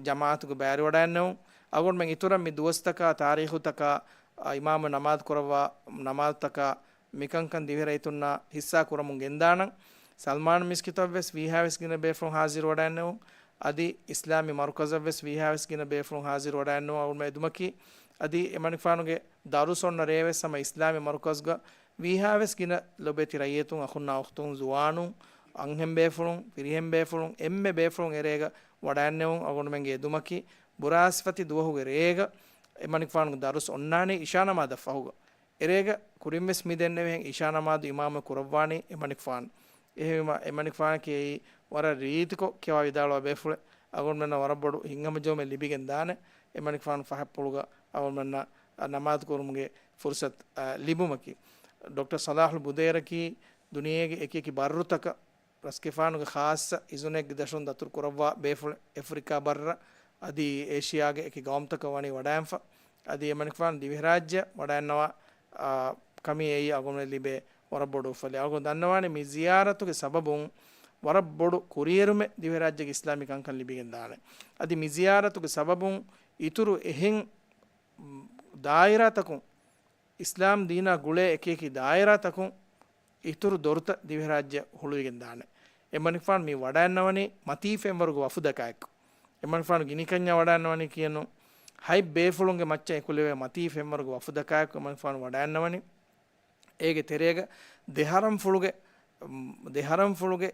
ޖަމާއަތުގެ ބައިވެރިވަޑައިންނެވުން. އަޅުގަނޑުމެން އިތުރަށް މި ދުވަސްތަކާ ތާރީޚުތަކާ، އަ، އިމާމު ނަމާދު ކުރައްވާ ނަމާދުތަކާ މިކަންކަން ދިވެހި ރައްޔިތުންނާ ހިއްސާ ކުރަމުން ގެންދާނަން. ސަލްމާން މިސްކިތަށްވެސް ވީހާވެސް ގިނަ ބޭފުޅުން ހާޒިރުވަޑައިންނެވުން. އަދި އިސްލާމީ މަރުކަޒަށްވެސް ވީހާވެސް ގިނަ ބޭފުޅުން ހާޒިރުވަޑައިންނެވުން. އަޅުގަނޑުމެން އެދުމަކީ އަދި އެމަނިކުފާނުގެ ދަރުސް އޮންނަ ރޭވެސް ހަމަ އިސްލާމީ މަރުކަޒުގަ ވީހާވެސް ގިނަ ލޮބެތި ރައްޔިތުން، އަޚުންނާ އުޚްތުން، ޒުވާނުން، އަންހެން ބޭފުޅުން، ފިރިހެން ބޭފުޅުން، އެންމެ ބޭފުޅުން އެރޭގަ ވަޑައިންނެވުން. އަޅުގަނޑުމެންގެ އެދުމަކީ ބުރާސްފަތި ދުވަހުގެ ރޭގަ އެމަނިކުފާނުގެ ދަރުސް އޮންނާނީ އިޝާ ނަމާދަށް ފަހުގަ. އެރޭގަ ކުރިންވެސް މި ދެންނެވިހެން އިޝާ ނަމާދު އިމާމު ކުރައްވާނީ އެމަނިކުފާނު. އެހެންވީމަ އެމަނިކުފާނަކީ އެއީ ވަރަށް ރީތިކޮށް ކިޔަވާ ވިދާޅުވާ ބޭފުޅެއް. އަޅުގަނޑުމެންނަށް ވަރަށް ބޮޑު ހިތްހަމަޖެހުމެއް ލިބިގެން ދާނެ އެމަނިކުފާނު ފަހަތްޕުޅުގަ އަޅުގަނޑުމެންނަށް ނަމާދު ކުރުމުގެ ފުރުސަތު، އަ، ލިބުމަކީ. ޑޮކްޓަރ ޞަލާޙުލް ބުދޭރަކީ ދުނިޔޭގެ އެކި އެކި ބައްރުތަކަށް ރަސްގެފާނުގެ ޚާއްޞަ އިޒުނެއްގެ ދަށުން ދަތުރު ކުރައްވާ ބޭފުޅެއް. އެފްރިކާ ބައްރަށް އަދި އޭޝިޔާގެ އެކި ގައުމުތަކަށް ވަނީ ވަޑައިންފަ. އަދި އެމަނިކުފާނު ދިވެހިރާއްޖެ ވަޑައިންނަވާ، އާ، ކަމީ އެއީ އަޅުގަނޑުމެން ލިބޭ ވަރަށް ބޮޑު އުފަލެއް. އަޅުގަނޑު ދަންނަވާނެ މި ޒިޔާރަތުގެ ސަބަބުން ވަރަށް ބޮޑު ކުރިއެރުމެއް ދިވެހިރާއްޖޭގެ އިސްލާމީ ކަންކަން ލިބިގެން ދާނެ. އަދި މި ޒިޔާރަތުގެ ސަބަބުން އިތުރު އެހެން ދާއިރާތަކުން އިސްލާމް ދީނާ ގުޅޭ އެކި އެކި ދާއިރާތަކުން އިތުރު ދޮރުތައް ދިވެހިރާއްޖެ ހުޅުވިގެން ދާނެ. އެމަނިކުފާނު މި ވަޑައިންނަވަނީ މަތީ ފެންވަރުގެ ވަފުދަކާއެކު. އެމަނިކުފާނު ގިނިކަންޏާ ވަޑައިންނަވަނީ ކިޔެއްނު. ހަތް ބޭފުޅުންގެ މައްޗަށް އެކުލެވޭ މަތީ ފެންވަރުގެ ވަފުދަކާއެކު އެމަނިކުފާނު ވަޑައިންނަވަނީ. އޭގެ ތެރޭގަ ދެ ހަރަމްފުޅުގެ، ދެ ހަރަމްފުޅުގެ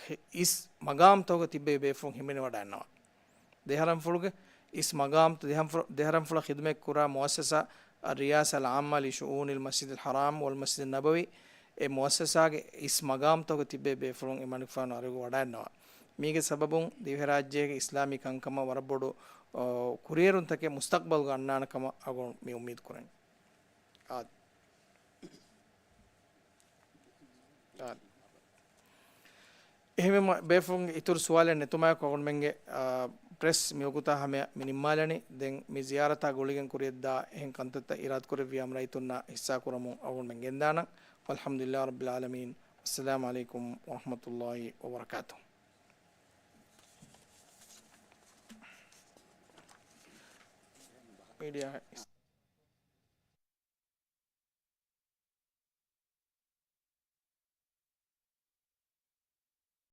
ހި-، އިސް މަގާމްތަކުގަ ތިއްބެވި ބޭފުޅުން ހިމެނިވަޑައިންނަވާ. ދެ ހަރަމްފުޅުގެ އިސް މަގާމްތައް، ދެ ހަރަމްފުޅަށް ޚިދުމަތް ކުރާ މުއައްސަސާ، އައްރިޔާސާ އަލްޢާއްމާ ލިޝުއޫނިލް މަސްޖިދިލް ޙަރާމް ވަލް މަސްޖިދިން ނަބަވީ، އެ މުއައްސަސާގެ އިސް މަގާމްތަކުގަ ތިއްބެވި ބޭފުޅުން އެމަނިކުފާނު އަރިހުގަ ވަޑައިންނަވާ. މީގެ ސަބަބުން ދިވެހިރާއްޖޭގެ އިސްލާމީ ކަންކަމަށް ވަރަށް ބޮޑު، އާ، ކުރިއެރުންތަކެއް މުސްތަޤްބަލްގަ އަންނާނެ ކަމަށް އަޅުގަނޑު މި އުއްމީދު ކުރަނީ. އާދެ. އާދެ. އެހެންވީމަ ބޭފުޅުންގެ އިތުރު ސުވާލެއް ނެތުމާއެކު އަޅުގަނޑުމެންގެ، އާ، ޕްރެސް މިވަގުތާ ހަމަޔަށް މި ނިންމާލަނީ. ދެން މި ޒިޔާރަތާ ގުޅިގެން ކުރިޔަށްދާ އެހެން ކަންތައްތައް އިރާދަކުރެއްވި ހަމަ ރައްޔިތުންނާ ހިއްސާކުރަމުން އަޅުގަނޑުމެން ގެންދާނަން. ވަލްޙަމްދުލިއްލާހި ރައްބިލް ޢާލަމީން. އައްސަލާމު ޢަލައިކުމް ވަރަޙްމަތުﷲި ވަބަރަކާތުހު. މީޑިއާ